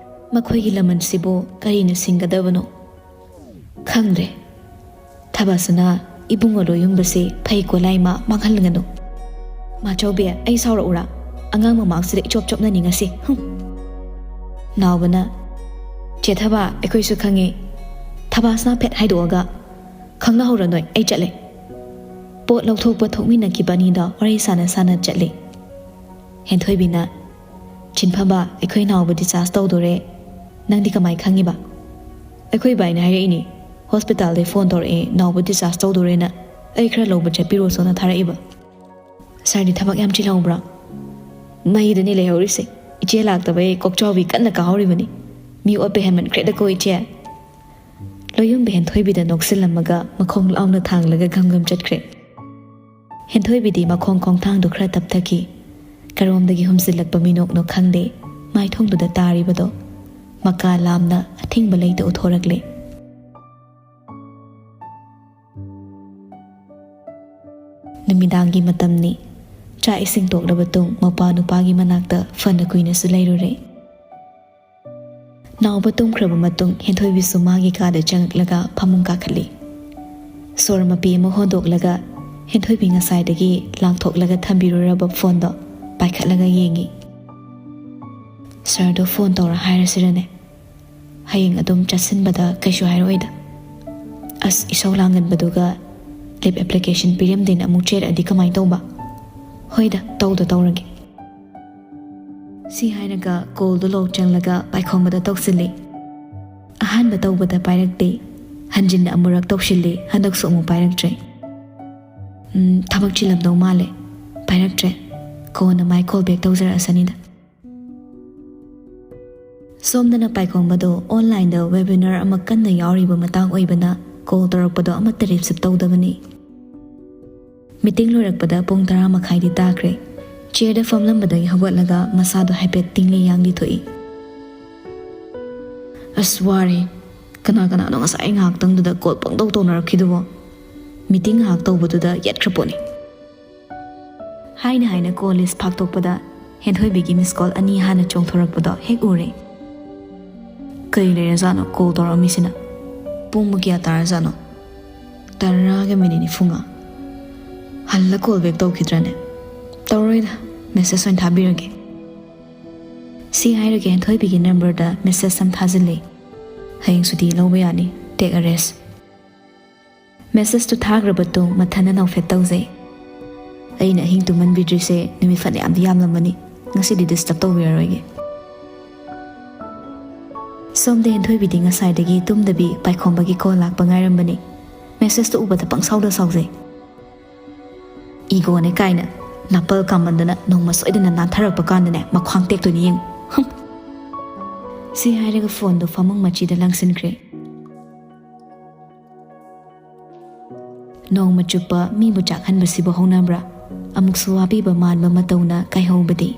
ꯃꯈꯣꯏꯒꯤ ꯂꯃꯟꯁꯤꯕꯨ ꯀꯔꯤꯅ ꯁꯤꯡꯒꯗꯕꯅꯣ? ꯈꯪꯗ꯭ꯔꯦ꯫ ꯊꯕꯥꯁꯅꯥ, ꯏꯕꯨꯡꯉꯣ ꯂꯣꯌꯨꯝꯕꯁꯦ ꯐꯩꯀꯣ ꯂꯥꯏꯃ, ꯃꯥꯡꯍꯟꯒꯅꯨ꯫ ꯃꯥꯆꯧꯕꯤ, ꯑꯩ ꯁꯥꯎꯔꯛꯎꯔꯥ? ꯑꯉꯥꯡ ꯃꯃꯥꯡꯁꯤꯗ ꯏꯆꯣꯞ ꯆꯣꯞꯅꯅꯤꯡꯉꯁꯤ꯫ ꯍꯨꯝ!" ꯅꯥꯎꯕꯅ, "ꯆꯦ ꯊꯕꯥ, ꯑꯩꯈꯣꯏꯁꯨ ꯈꯪꯉꯦ꯫ ꯊꯕꯥꯁꯅꯥ ꯐꯦꯠ ꯍꯥꯏꯗꯣꯛꯑꯒ, 'ꯈꯪꯅꯍꯧꯔ ꯅꯣꯏ, ꯑꯩ ꯆꯠꯂꯦ.'" ꯄꯣꯠ ꯂꯧꯊꯣꯛꯄ ꯊꯣꯛꯃꯤꯟꯅꯈꯤꯕ ꯑꯅꯤꯗꯣ ꯋꯥꯔꯤ ꯁꯥꯟꯅ ꯁꯥꯟꯅ ꯆꯠꯂꯤ꯫ ꯍꯦꯟꯊꯣꯏꯕꯤꯅ, "ꯆꯤꯟꯐꯝꯕ, ꯑꯩꯈꯣꯏ ꯅꯥꯎꯕ discharge ꯇꯧꯗꯣꯔꯦ꯫ ꯅꯪꯗꯤ ꯀꯃꯥꯏ ꯈꯪꯉꯤꯕ?" "ꯑꯩꯈꯣꯏ ꯕꯥꯏꯅ ꯍꯥꯏꯔꯛꯏꯅꯦ꯫ ꯍꯣꯁꯄꯤꯇꯥꯜꯗꯩ ꯐꯣꯟ ꯇꯧꯔꯛꯑꯦ, ꯅꯥꯎꯕ discharge ꯇꯧꯗꯣꯔꯦꯅ꯫ ꯑꯩ ꯈꯔ ꯂꯧꯕ ꯆꯠꯄꯤꯔꯣꯁꯣꯅ ꯊꯥꯔꯛꯏꯕ꯫" "ꯁꯥꯔꯗꯤ ꯊꯕꯛ ꯌꯥꯝ ꯆꯤꯜꯍꯧꯕ꯭ꯔꯥ?" "ꯃꯩꯗꯅꯤ ꯂꯩꯍꯧꯔꯤꯁꯦ꯫ ꯏꯆꯦ ꯂꯥꯛꯇꯕꯩ ꯀꯣꯛꯆꯥꯎꯕꯤ ꯀꯟꯅ ꯀꯥꯍꯧꯔꯤꯕꯅꯤ꯫ ꯃꯤ ꯑꯣꯠꯄ ꯍꯦꯟꯃꯟꯈ꯭ꯔꯦꯗꯀꯣ, ꯏꯆꯦ꯫" ꯂꯣꯌꯨꯝꯕ ꯍꯦꯟꯊꯣꯏꯕꯤꯗ ꯅꯣꯛꯁꯤꯜꯂꯝꯃꯒ ꯃꯈꯣꯡ ꯂꯥꯎꯅ ꯊꯥꯡꯂꯒ ꯒꯝ ꯒꯝ ꯆꯠꯈ꯭ꯔꯦ꯫ ꯍꯦꯟꯊꯣꯏꯕꯤꯗꯤ ꯃꯈꯣꯡ ꯈꯣꯡꯊꯥꯡꯗꯨ ꯈꯔ ꯇꯞꯊꯈꯤ꯫ ꯀꯔꯣꯝꯗꯒꯤ ꯍꯨꯝꯖꯤꯜꯂꯛꯄ ꯃꯤꯅꯣꯛꯅꯣ ꯈꯪꯗꯦ, ꯃꯥꯏꯊꯣꯡꯗꯨꯗ ꯇꯥꯔꯤꯕꯗꯣ ꯃꯀꯥ ꯂꯥꯝꯅ ꯑꯊꯤꯡꯕ ꯂꯩꯇ ꯎꯠꯊꯣꯔꯛꯂꯦ꯫ ꯅꯨꯃꯤꯗꯥꯡꯒꯤ ꯃꯇꯝꯅꯤ꯫ ꯆꯥꯛ ꯏꯁꯤꯡ ꯇꯣꯛꯂꯕ ꯇꯨꯡ ꯃꯄꯥ ꯅꯨꯄꯥꯒꯤ ꯃꯅꯥꯛꯇ ꯐꯅ ꯀꯨꯏꯅꯁꯨ ꯂꯩꯔꯨꯔꯦ꯫ ꯅꯥꯎꯕ ꯇꯨꯝꯈ꯭ꯔꯕ ꯃꯇꯨꯡ ꯍꯦꯟꯊꯣꯏꯕꯤꯁꯨ ꯃꯥꯒꯤ ꯀꯥꯗ ꯆꯪꯂꯛꯂꯒ ꯐꯃꯨꯡ ꯀꯥꯈꯠꯂꯤ꯫ ꯁꯣꯔ ꯃꯄꯤ ꯑꯃ ꯍꯣꯟꯗꯣꯛꯂꯒ ꯍꯦꯟꯊꯣꯏꯕꯤ ꯉꯁꯥꯏꯗꯒꯤ ꯂꯥꯡꯊꯣꯛꯂꯒ ꯊꯝꯕꯤꯔꯨꯔꯕ ꯐꯣꯟꯗꯣ ꯄꯥꯏꯈꯠꯂꯒ ꯌꯦꯡꯉꯤ꯫ "ꯁꯥꯔꯗꯣ ꯐꯣꯟ ꯇꯧꯔ ꯍꯥꯏꯔꯁꯤꯔꯅꯦ? ꯍꯌꯦꯡ ꯑꯗꯨꯝ ꯆꯠꯁꯤꯟꯕꯗ ꯀꯩꯁꯨ ꯍꯥꯏꯔꯛꯑꯣꯏꯗ꯫ ꯑꯁ, ꯏꯁꯧ ꯂꯥꯡꯒꯟꯕꯗꯨꯒ leave application ꯄꯤꯔꯝꯗꯦꯅ ꯑꯃꯨꯛ ꯆꯦꯜꯂꯛꯑꯗꯤ ꯀꯃꯥꯏꯅ ꯇꯧꯕ? ꯍꯣꯏꯗ, ꯇꯧꯗ ꯇꯧꯔꯒꯦ꯫" ꯁꯤ ꯍꯥꯏꯔꯒ ꯀꯣꯜꯗꯨ ꯂꯣꯛ ꯆꯪꯂꯒ ꯄꯥꯏꯈꯣꯝꯕꯗ ꯇꯧꯁꯤꯜꯂꯤ꯫ ꯑꯍꯥꯟꯕ ꯇꯧꯕꯗ ꯄꯥꯏꯔꯛꯇꯦ꯫ ꯍꯟꯖꯤꯟꯅ ꯑꯃꯨꯔꯛ ꯇꯧꯁꯤꯜꯂꯤ, ꯍꯟꯗꯛꯁꯨ ꯑꯃꯨꯛ ꯄꯥꯏꯔꯛꯇ꯭ꯔꯦ꯫ "ꯎꯝ, ꯊꯕꯛ ꯆꯤꯜꯂꯝꯗꯧ ꯃꯥꯜꯂꯦ, ꯄꯥꯏꯔꯛꯇ꯭ꯔꯦ꯫ ꯀꯣꯟꯅ ꯃꯥꯏ call back ꯇꯧꯖꯔꯛꯑꯁꯅꯤꯗ꯫" ꯁꯣꯝꯗꯅ ꯄꯥꯏꯈꯣꯝꯕꯗꯣ online ꯗ webinar ꯑꯃ ꯀꯟꯅ ꯌꯥꯎꯔꯤꯕ ꯃꯇꯥꯡ ꯑꯣꯏꯕꯅ call ꯇꯧꯔꯛꯄꯗꯣ ꯑꯃꯠꯇ receive ꯇꯧꯗꯕꯅꯤ꯫ Meeting ꯂꯣꯏꯔꯛꯄꯗ ꯄꯨꯡ ꯇꯔꯥ ꯃꯈꯥꯏꯗꯤ ꯇꯥꯈ꯭ꯔꯦ꯫ Chair ꯗ ꯐꯝꯂꯝꯕꯗꯒꯤ ꯍꯧꯒꯠꯂꯒ ꯃꯁꯥꯗꯣ ꯍꯥꯏꯐꯦꯠ ꯇꯤꯡꯂꯤ ꯌꯥꯡꯂꯤ ꯊꯣꯛꯏ꯫ ꯑꯁ, ꯋꯥꯔꯦ꯫ ꯀꯅꯥ ꯀꯅꯥꯅꯣ ꯉꯁꯥꯏ ꯉꯥꯏꯍꯥꯛꯇꯪꯗꯨꯗ ꯀꯣꯜ ꯄꯪꯇꯧ ꯇꯧꯅꯔꯛꯈꯤꯗꯨꯕꯣ? ꯃꯤꯇꯤꯡ ꯉꯥꯏꯍꯥꯛ ꯇꯧꯕꯗꯨꯗ ꯌꯦꯠꯈ꯭ꯔ ꯄꯣꯠꯅꯤ꯫ ꯍꯥꯏꯅ ꯍꯥꯏꯅ ꯀꯣꯜ ꯂꯤꯁ ꯐꯥꯛꯇꯣꯛꯄꯗ ꯍꯦꯟꯊꯣꯏꯕꯤꯒꯤ ꯃꯤꯁ ꯀꯣꯜ ꯑꯅꯤ ꯍꯥꯟꯅ ꯆꯣꯡꯊꯣꯔꯛꯄꯗꯣ ꯍꯦꯛ ꯎꯔꯦ꯫ ꯀꯩ ꯂꯩꯔꯖꯥꯠꯅꯣ ꯀꯣꯜ ꯇꯧꯔꯛꯑꯝꯃꯤꯁꯤꯅ? ꯄꯨꯡꯕꯨ ꯀꯌꯥ ꯇꯥꯔꯖꯥꯠꯅꯣ? ꯇꯔꯥꯒ ꯃꯤꯅꯤꯠ ꯅꯤꯐꯨꯉꯥ꯫ ꯍꯜꯂ ꯀꯣꯜ ꯕꯦꯛ ꯇꯧꯈꯤꯗ꯭ꯔꯅꯦ? ꯇꯧꯔꯣꯏꯗ, ꯃꯦꯁꯦꯖ ꯑꯣꯏꯅ ꯊꯥꯕꯤꯔꯒꯦ꯫ ꯁꯤ ꯍꯥꯏꯔꯒ ꯍꯦꯟꯊꯣꯏꯕꯤꯒꯤ ꯅꯝꯕꯔꯗ ꯃꯦꯁꯦꯖ ꯑꯃ ꯊꯥꯖꯤꯜꯂꯦ꯫ "ꯍꯌꯦꯡ ꯁꯨꯇꯤ ꯂꯧꯕ ꯌꯥꯅꯤ, take a rest." ꯃꯦꯁꯦꯖꯇꯨ ꯊꯥꯈ꯭ꯔꯕ ꯇꯨꯡ ꯃꯊꯟꯇ ꯅꯣꯛꯐꯦꯠ ꯇꯧꯖꯩ꯫ ꯑꯩꯅ ꯑꯍꯤꯡ ꯇꯨꯝꯍꯟꯕꯤꯗ꯭ꯔꯤꯁꯦ ꯅꯨꯃꯤꯠ ꯐꯅꯌꯥꯝꯗꯤ ꯌꯥꯝꯂꯝꯃꯅꯤ, ꯉꯁꯤꯗꯤ ꯗꯤꯁꯇꯔꯕ ꯇꯧꯕꯤꯔꯔꯣꯏꯒꯦ꯫ ꯁꯣꯝꯗ ꯍꯦꯟꯊꯣꯏꯕꯤꯗꯤ ꯉꯁꯥꯏꯗꯒꯤ ꯇꯨꯝꯗꯕꯤ ꯄꯥꯏꯈꯣꯝꯕꯒꯤ ꯀꯣꯜ ꯂꯥꯛꯄ ꯉꯥꯏꯔꯝꯕꯅꯤ꯫ ꯃꯦꯁꯦꯖꯇꯨ ꯎꯕꯗ ꯄꯪꯁꯥꯎꯗ ꯁꯥꯎꯖꯩ꯫ "ꯏꯒꯣꯅꯦ ꯀꯥꯏꯅ, ꯅꯥꯄꯜ ꯀꯥꯃꯟꯗꯅ ꯅꯣꯡꯃ ꯁꯣꯏꯗꯅ ꯅꯥꯟꯊꯔꯛꯄ ꯀꯥꯟꯗꯅꯦ ꯃꯈ꯭ꯋꯥꯡ ꯇꯦꯛꯇꯣꯏꯅꯤ, ꯌꯦꯡꯉꯨ꯫ ꯍꯨꯝ!" ꯁꯤ ꯍꯥꯏꯔꯒ ꯐꯣꯟꯗꯣ ꯐꯃꯨꯡ ꯃꯆꯤꯗ ꯂꯪꯁꯤꯟꯈ꯭ꯔꯦ꯫ ꯅꯣꯡꯃ ꯆꯨꯞꯄ ꯃꯤꯕꯨ ꯆꯥꯛꯍꯟꯕꯁꯤꯕꯨ ꯍꯧꯅꯕ꯭ꯔꯥ? ꯑꯃꯨꯛꯁꯨ ꯋꯥꯕꯤꯕ ꯃꯥꯟꯕ ꯃꯇꯧꯅ ꯀꯥꯏꯍꯧꯕꯗꯤ,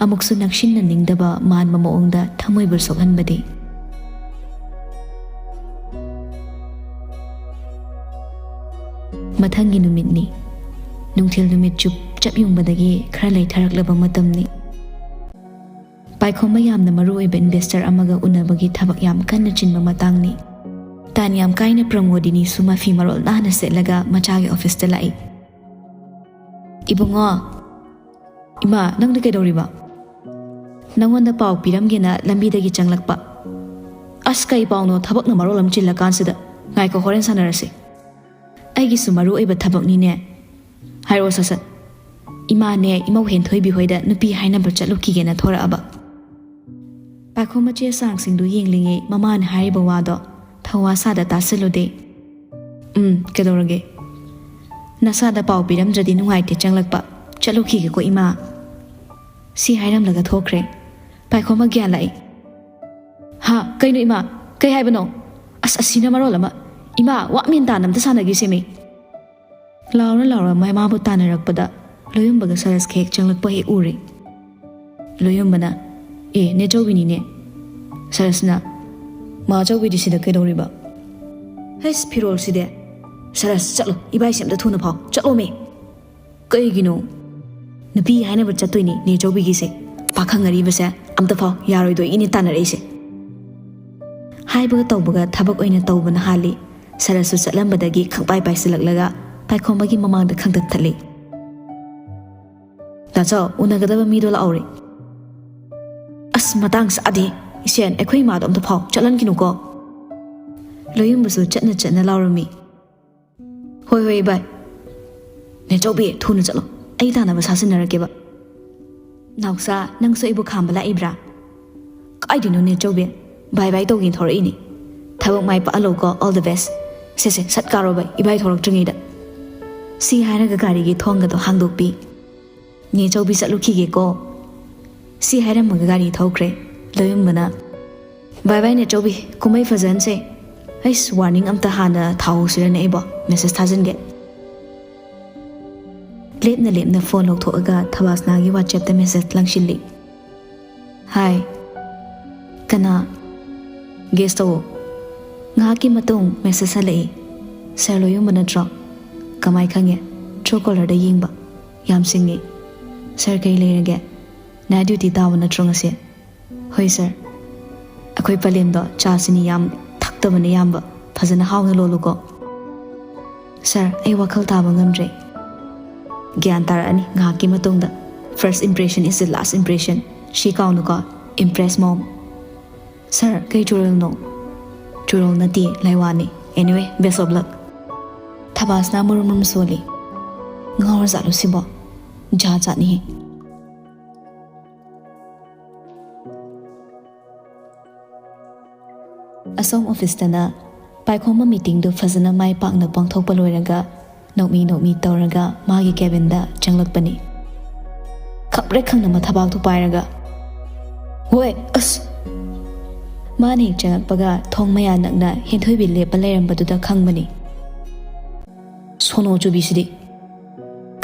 ꯑꯃꯨꯛꯁꯨ ꯅꯛꯁꯤꯟꯅꯅꯤꯡꯗꯕ ꯃꯥꯟꯕ ꯃꯑꯣꯡꯗ ꯊꯃꯣꯏꯕꯨ ꯁꯣꯛꯍꯟꯕꯗꯤ꯫ ꯃꯊꯪꯒꯤ ꯅꯨꯃꯤꯠꯅꯤ꯫ ꯅꯨꯡꯊꯤꯜ ꯅꯨꯃꯤꯠ ꯆꯨꯞ ꯆꯞ ꯌꯨꯡꯕꯗꯒꯤ ꯈꯔ ꯂꯩꯊꯔꯛꯂꯕ ꯃꯇꯝꯅꯤ꯫ ꯄꯥꯏꯈꯣꯝꯕ ꯌꯥꯝꯅ ꯃꯔꯨ ꯑꯣꯏꯕ ꯏꯟꯚꯦꯁꯇꯔ ꯑꯃꯒ ꯎꯅꯕꯒꯤ ꯊꯕꯛ ꯌꯥꯝ ꯀꯟꯅ ꯆꯤꯟꯕ ꯃꯇꯥꯡꯅꯤ꯫ ꯇꯥꯟ ꯌꯥꯝ ꯀꯥꯏꯅ ꯄ꯭ꯔꯃꯣꯗꯤꯅꯤꯁꯨ ꯃꯐꯤ ꯃꯔꯣꯜ ꯅꯥꯟꯅ ꯁꯦꯠꯂꯒ ꯃꯆꯥꯒꯤ ꯑꯣꯐꯤꯁꯇ ꯂꯥꯛꯏ꯫ "ꯏꯕꯨꯡꯉꯣ, ꯏꯃꯥ, ꯅꯪꯗꯤ ꯀꯩꯗꯧꯔꯤꯕ? ꯅꯪꯉꯣꯟꯗ ꯄꯥꯎ ꯄꯤꯔꯝꯒꯦꯅ ꯂꯝꯕꯤꯗꯒꯤ ꯆꯪꯂꯛꯄ꯫ ꯑꯁ, ꯀꯩ ꯄꯥꯎꯅꯣ? ꯊꯕꯛꯅ ꯃꯔꯣꯜ ꯑꯃ ꯆꯤꯜꯂꯀꯥꯟꯁꯤꯗ꯫ ꯉꯥꯏꯈꯣ, ꯍꯣꯔꯦꯟ ꯁꯥꯟꯅꯔꯁꯤ꯫ ꯑꯩꯒꯤꯁꯨ ꯃꯔꯨ ꯑꯣꯏꯕ ꯊꯕꯛꯅꯤꯅꯦ꯫ ꯍꯥꯏꯔꯛꯑꯣ ꯁꯠ ꯁꯠ꯫" "ꯏꯃꯥꯅꯦ, ꯏꯃꯧ ꯍꯦꯟꯊꯣꯏꯕꯤ ꯍꯣꯏꯗ ꯅꯨꯄꯤ ꯍꯥꯏꯅꯕ ꯆꯠꯂꯨꯈꯤꯒꯦꯅ ꯊꯣꯔꯛꯑꯕ꯫" ꯄꯥꯏꯈꯣꯝꯕ ꯆꯦ ꯆꯥꯡꯁꯤꯡꯗꯨ ꯌꯦꯡꯂꯤꯉꯩ ꯃꯃꯥꯅ ꯍꯥꯏꯔꯤꯕ ꯋꯥꯗꯣ ꯊꯧꯋꯥ ꯁꯥꯗ ꯇꯥꯁꯤꯜꯂꯨꯗꯦ꯫ "ꯎꯝ, ꯀꯩꯗꯧꯔꯒꯦ? ꯅꯁꯥꯗ ꯄꯥꯎ ꯄꯤꯔꯝꯗ꯭ꯔꯗꯤ ꯅꯨꯡꯉꯥꯏꯇꯦ, ꯆꯪꯂꯛꯄ꯫ ꯆꯠꯂꯨꯈꯤꯒꯦꯀꯣ, ꯏꯃꯥ꯫" ꯁꯤ ꯍꯥꯏꯔꯝꯂꯒ ꯊꯣꯛꯈ꯭ꯔꯦ꯫ ꯄꯥꯏꯈꯣꯝꯕ ꯒ꯭ꯌꯥꯟ ꯂꯥꯛꯏ꯫ "ꯍꯥ? ꯀꯩꯅꯣ, ꯏꯃꯥ? ꯀꯩ ꯍꯥꯏꯕꯅꯣ? ꯑꯁ, ꯑꯁꯤꯅ ꯃꯔꯣꯜ ꯑꯃ꯫ ꯏꯃꯥ, ꯋꯥ ꯃꯦꯟ ꯇꯥꯅ ꯑꯝꯇ ꯁꯥꯟꯅꯈꯤꯁꯦꯃꯤ꯫" ꯂꯥꯎꯔ ꯂꯥꯎꯔ ꯃꯃꯥꯕꯨ ꯇꯥꯟꯅꯔꯛꯄꯗ ꯂꯣꯌꯨꯝꯕꯒ ꯁꯔꯁꯀ ꯍꯦꯛ ꯆꯪꯂꯛꯄ ꯍꯦꯛ ꯎꯔꯦ꯫ ꯂꯣꯌꯨꯝꯕꯅ, "ꯑꯦ, ꯅꯦꯆꯧꯕꯤꯅꯤꯅꯦ꯫ ꯁꯔꯁꯅ, "ꯃꯥ ꯑꯆꯧꯕꯤꯗꯤ ꯁꯤꯗ ꯀꯩꯗꯧꯔꯤꯕ?" "ꯍꯩꯁ, ꯐꯤꯔꯣꯜꯁꯤꯗꯤ꯫ ꯁꯔꯁ, ꯆꯠꯂꯣ, ꯏꯕꯥꯏꯁꯦ ꯑꯝꯇ ꯊꯨꯅ ꯐꯥꯎ, ꯆꯠꯂꯣꯃꯤ!" "ꯀꯩꯒꯤꯅꯣ? ꯅꯨꯄꯤ ꯍꯥꯏꯅꯕ ꯆꯠꯇꯣꯏꯅꯤ ꯅꯦ ꯑꯆꯧꯕꯤꯒꯤꯁꯦ꯫ ꯄꯥꯈꯪ ꯑꯔꯤꯕꯁꯦ ꯑꯝꯇ ꯐꯥꯎ ꯌꯥꯔꯣꯏꯗꯣꯏ ꯏꯅꯤ ꯇꯥꯟꯅꯔꯛꯏꯁꯦ꯫" ꯍꯥꯏꯕꯒ ꯇꯧꯕꯒ ꯊꯕꯛ ꯑꯣꯏꯅ ꯇꯧꯕꯅ ꯍꯥꯜꯂꯤ꯫ ꯁꯔꯁꯁꯨ ꯆꯠꯂꯝꯕꯗꯒꯤ ꯈꯪꯄꯥꯏ ꯄꯥꯏꯁꯤꯜꯂꯛꯂꯒ ꯄꯥꯏꯈꯣꯝꯕꯒꯤ ꯃꯃꯥꯡꯗ ꯈꯪꯇꯠ ꯊꯠꯂꯤ꯫ "ꯗꯥꯆꯧ, ꯎꯅꯒꯗꯕ ꯃꯤꯗꯣ ꯂꯥꯛꯍꯧꯔꯦ꯫" "ꯑꯁ, ꯃꯇꯥꯡ ꯆꯥꯗꯦ꯫ ꯏꯆꯦꯟ, ꯑꯩꯈꯣꯏ ꯏꯃꯥꯗꯣ ꯑꯝꯇ ꯐꯥꯎ, ꯆꯠꯍꯟꯈꯤꯅꯨꯀꯣ꯫" ꯂꯣꯌꯨꯝꯕꯁꯨ ꯆꯠꯅ ꯆꯠꯅ ꯂꯥꯎꯔꯝꯃꯤ꯫ "ꯍꯣꯏ, ꯍꯣꯏ, ꯏꯕꯥꯏ꯫ ꯅꯦꯆꯧꯕꯤ, ꯊꯨꯅ ꯆꯠꯂꯣ꯫ ꯑꯩ ꯇꯥꯟꯅꯕ ꯁꯥꯁꯤꯟꯅꯔꯛꯀꯦꯕ꯫" "ꯅꯥꯎꯆꯥ, ꯅꯪꯁꯨ ꯑꯩꯕꯨ ꯈꯥꯝꯕ ꯂꯥꯛꯏꯕ꯭ꯔꯥ?" "ꯀꯥꯏꯗꯩꯅꯣ ꯅꯦꯆꯧꯕꯤ? ꯕꯥꯏ ꯕꯥꯏ ꯇꯧꯒꯦꯅ ꯊꯧꯔꯛꯏꯅꯤ꯫ ꯊꯕꯛ ꯃꯥꯏ ꯄꯥꯛꯍꯜꯂꯣꯀꯣ, all the best꯫ ꯁꯦ, ꯁꯦ, ꯁꯠ ꯀꯥꯔꯣ ꯕꯥꯏ, ꯏꯕꯥꯏ ꯊꯣꯛꯂꯛꯇ꯭ꯔꯤꯉꯩꯗ꯫" ꯁꯤ ꯍꯥꯏꯔꯒ ꯒꯥꯔꯤꯒꯤ ꯊꯣꯡꯒꯗꯣ ꯍꯥꯡꯗꯣꯛꯄꯤ꯫ "ꯅꯦ ꯆꯧꯕꯤ, ꯆꯠꯂꯨꯈꯤꯒꯦꯀꯣ꯫" ꯁꯤ ꯍꯥꯏꯔꯝꯃꯒ ꯒꯥꯔꯤ ꯊꯧꯈ꯭ꯔꯦ꯫ ꯂꯣꯌꯨꯝꯕꯅ, "ꯕꯥꯏ ꯕꯥꯏ ꯅꯦ ꯆꯧꯕꯤ, ꯀꯨꯝꯍꯩ ꯐꯖꯍꯟꯁꯦ꯫" "ꯑꯩꯁ, ꯋꯥꯔꯅꯤꯡ ꯑꯝꯇ ꯍꯥꯟꯅ ꯊꯥꯍꯧꯁꯤꯔꯅꯦ ꯑꯩꯕꯣ, ꯃꯦꯁꯦꯖ ꯊꯥꯖꯤꯟꯒꯦ꯫" ꯂꯦꯞꯅ ꯂꯦꯞꯅ ꯐꯣꯟ ꯂꯧꯊꯣꯛꯑꯒ ꯊꯕꯥꯁꯅꯥꯒꯤ ꯋꯥꯆꯦꯞꯇ ꯃꯦꯁꯦꯖ ꯂꯪꯁꯤꯜꯂꯤ꯫ "ꯍꯥꯏ꯫" "ꯀꯅꯥ?" "ꯒꯦꯁ ꯇꯧꯑꯣ꯫" ꯉꯥꯏꯍꯥꯛꯀꯤ ꯃꯇꯨꯡ ꯃꯦꯁꯦꯖ ꯍꯜꯂꯛꯏ꯫ "ꯁꯥꯔ ꯂꯣꯌꯨꯝꯕ ꯅꯠꯇ꯭ꯔꯣ?" "ꯀꯃꯥꯏ ꯈꯪꯉꯦ?" ꯇ꯭ꯔꯨ ꯀꯣꯂꯔꯗ ꯌꯦꯡꯕ꯫ ꯌꯥꯝ ꯁꯤꯡꯉꯤ꯫ "ꯁꯥꯔ, ꯀꯩ ꯂꯩꯔꯒꯦ? ꯅꯥꯏꯠ ꯗ꯭ꯌꯨꯇꯤ ꯇꯥꯕ ꯅꯠꯇ꯭ꯔꯣ ꯉꯁꯤ?" "ꯍꯣꯏ ꯁꯥꯔ꯫" "ꯑꯩꯈꯣꯏ ꯄꯂꯦꯝꯗꯣ ꯆꯥ ꯆꯤꯅꯤ ꯌꯥꯝ ꯊꯛꯇꯕꯅ ꯌꯥꯝꯕ, ꯐꯖꯅ ꯍꯥꯎꯅ ꯂꯣꯜꯂꯨꯀꯣ꯫" "ꯁꯥꯔ, ꯑꯩ ꯋꯥꯈꯜ ꯇꯥꯕ ꯉꯝꯗ꯭ꯔꯦ꯫" "ꯒ꯭ꯌꯥꯟ ꯇꯥꯔꯛꯑꯅꯤ ꯉꯥꯏꯍꯥꯛꯀꯤ ꯃꯇꯨꯡꯗ꯫ First impression is the last impression꯫ ꯁꯤ ꯀꯥꯎꯅꯨꯀꯣ, impress mom꯫" "ꯁꯥꯔ, ꯀꯩ ꯆꯨꯔꯦꯜꯅꯣ?" "ꯆꯨꯔꯦꯜ ꯅꯠꯇꯦ, ꯂꯥꯏꯋꯥꯅꯤ꯫ Anyway, best of luck꯫" ꯊꯕꯥꯁꯅ ꯃꯨꯔꯨꯝ ꯃꯨꯔꯨꯝ ꯁꯣꯜꯂꯤ꯫ "ꯉꯥꯎꯔꯖꯥꯠꯂꯣ ꯁꯤꯕꯣ? ꯖꯥꯠ ꯖꯥꯠꯅꯤꯍꯦ꯫" ꯑꯁꯣꯝ ꯑꯣꯐꯤꯁꯇꯅ ꯄꯥꯏꯈꯣꯝꯕ ꯃꯤꯇꯤꯡꯗꯨ ꯐꯖꯅ ꯃꯥꯏ ꯄꯥꯛꯅ ꯄꯥꯡꯊꯣꯛꯄ ꯂꯣꯏꯔꯒ ꯅꯣꯛꯃꯤ ꯅꯣꯛꯃꯤ ꯇꯧꯔꯒ ꯃꯥꯒꯤ ꯀꯦꯕꯤꯟꯗ ꯆꯪꯂꯛꯄꯅꯤ꯫ ꯈꯪꯄ꯭ꯔꯦꯛ ꯈꯪꯅ ꯃꯊꯕꯥꯛꯇꯨ ꯄꯥꯏꯔꯒ, "ꯍꯣꯏ, ꯑꯁ!" ꯃꯥꯅ ꯍꯦꯛ ꯆꯪꯂꯛꯄꯒ ꯊꯣꯡ ꯃꯌꯥ ꯅꯛꯅ ꯍꯦꯟꯊꯣꯏꯕꯤ ꯂꯦꯞꯄ ꯂꯩꯔꯝꯕꯗꯨꯗ ꯈꯪꯕꯅꯤ꯫ "ꯁꯣꯅꯣ ꯆꯨꯕꯤꯁꯤꯗꯤ!"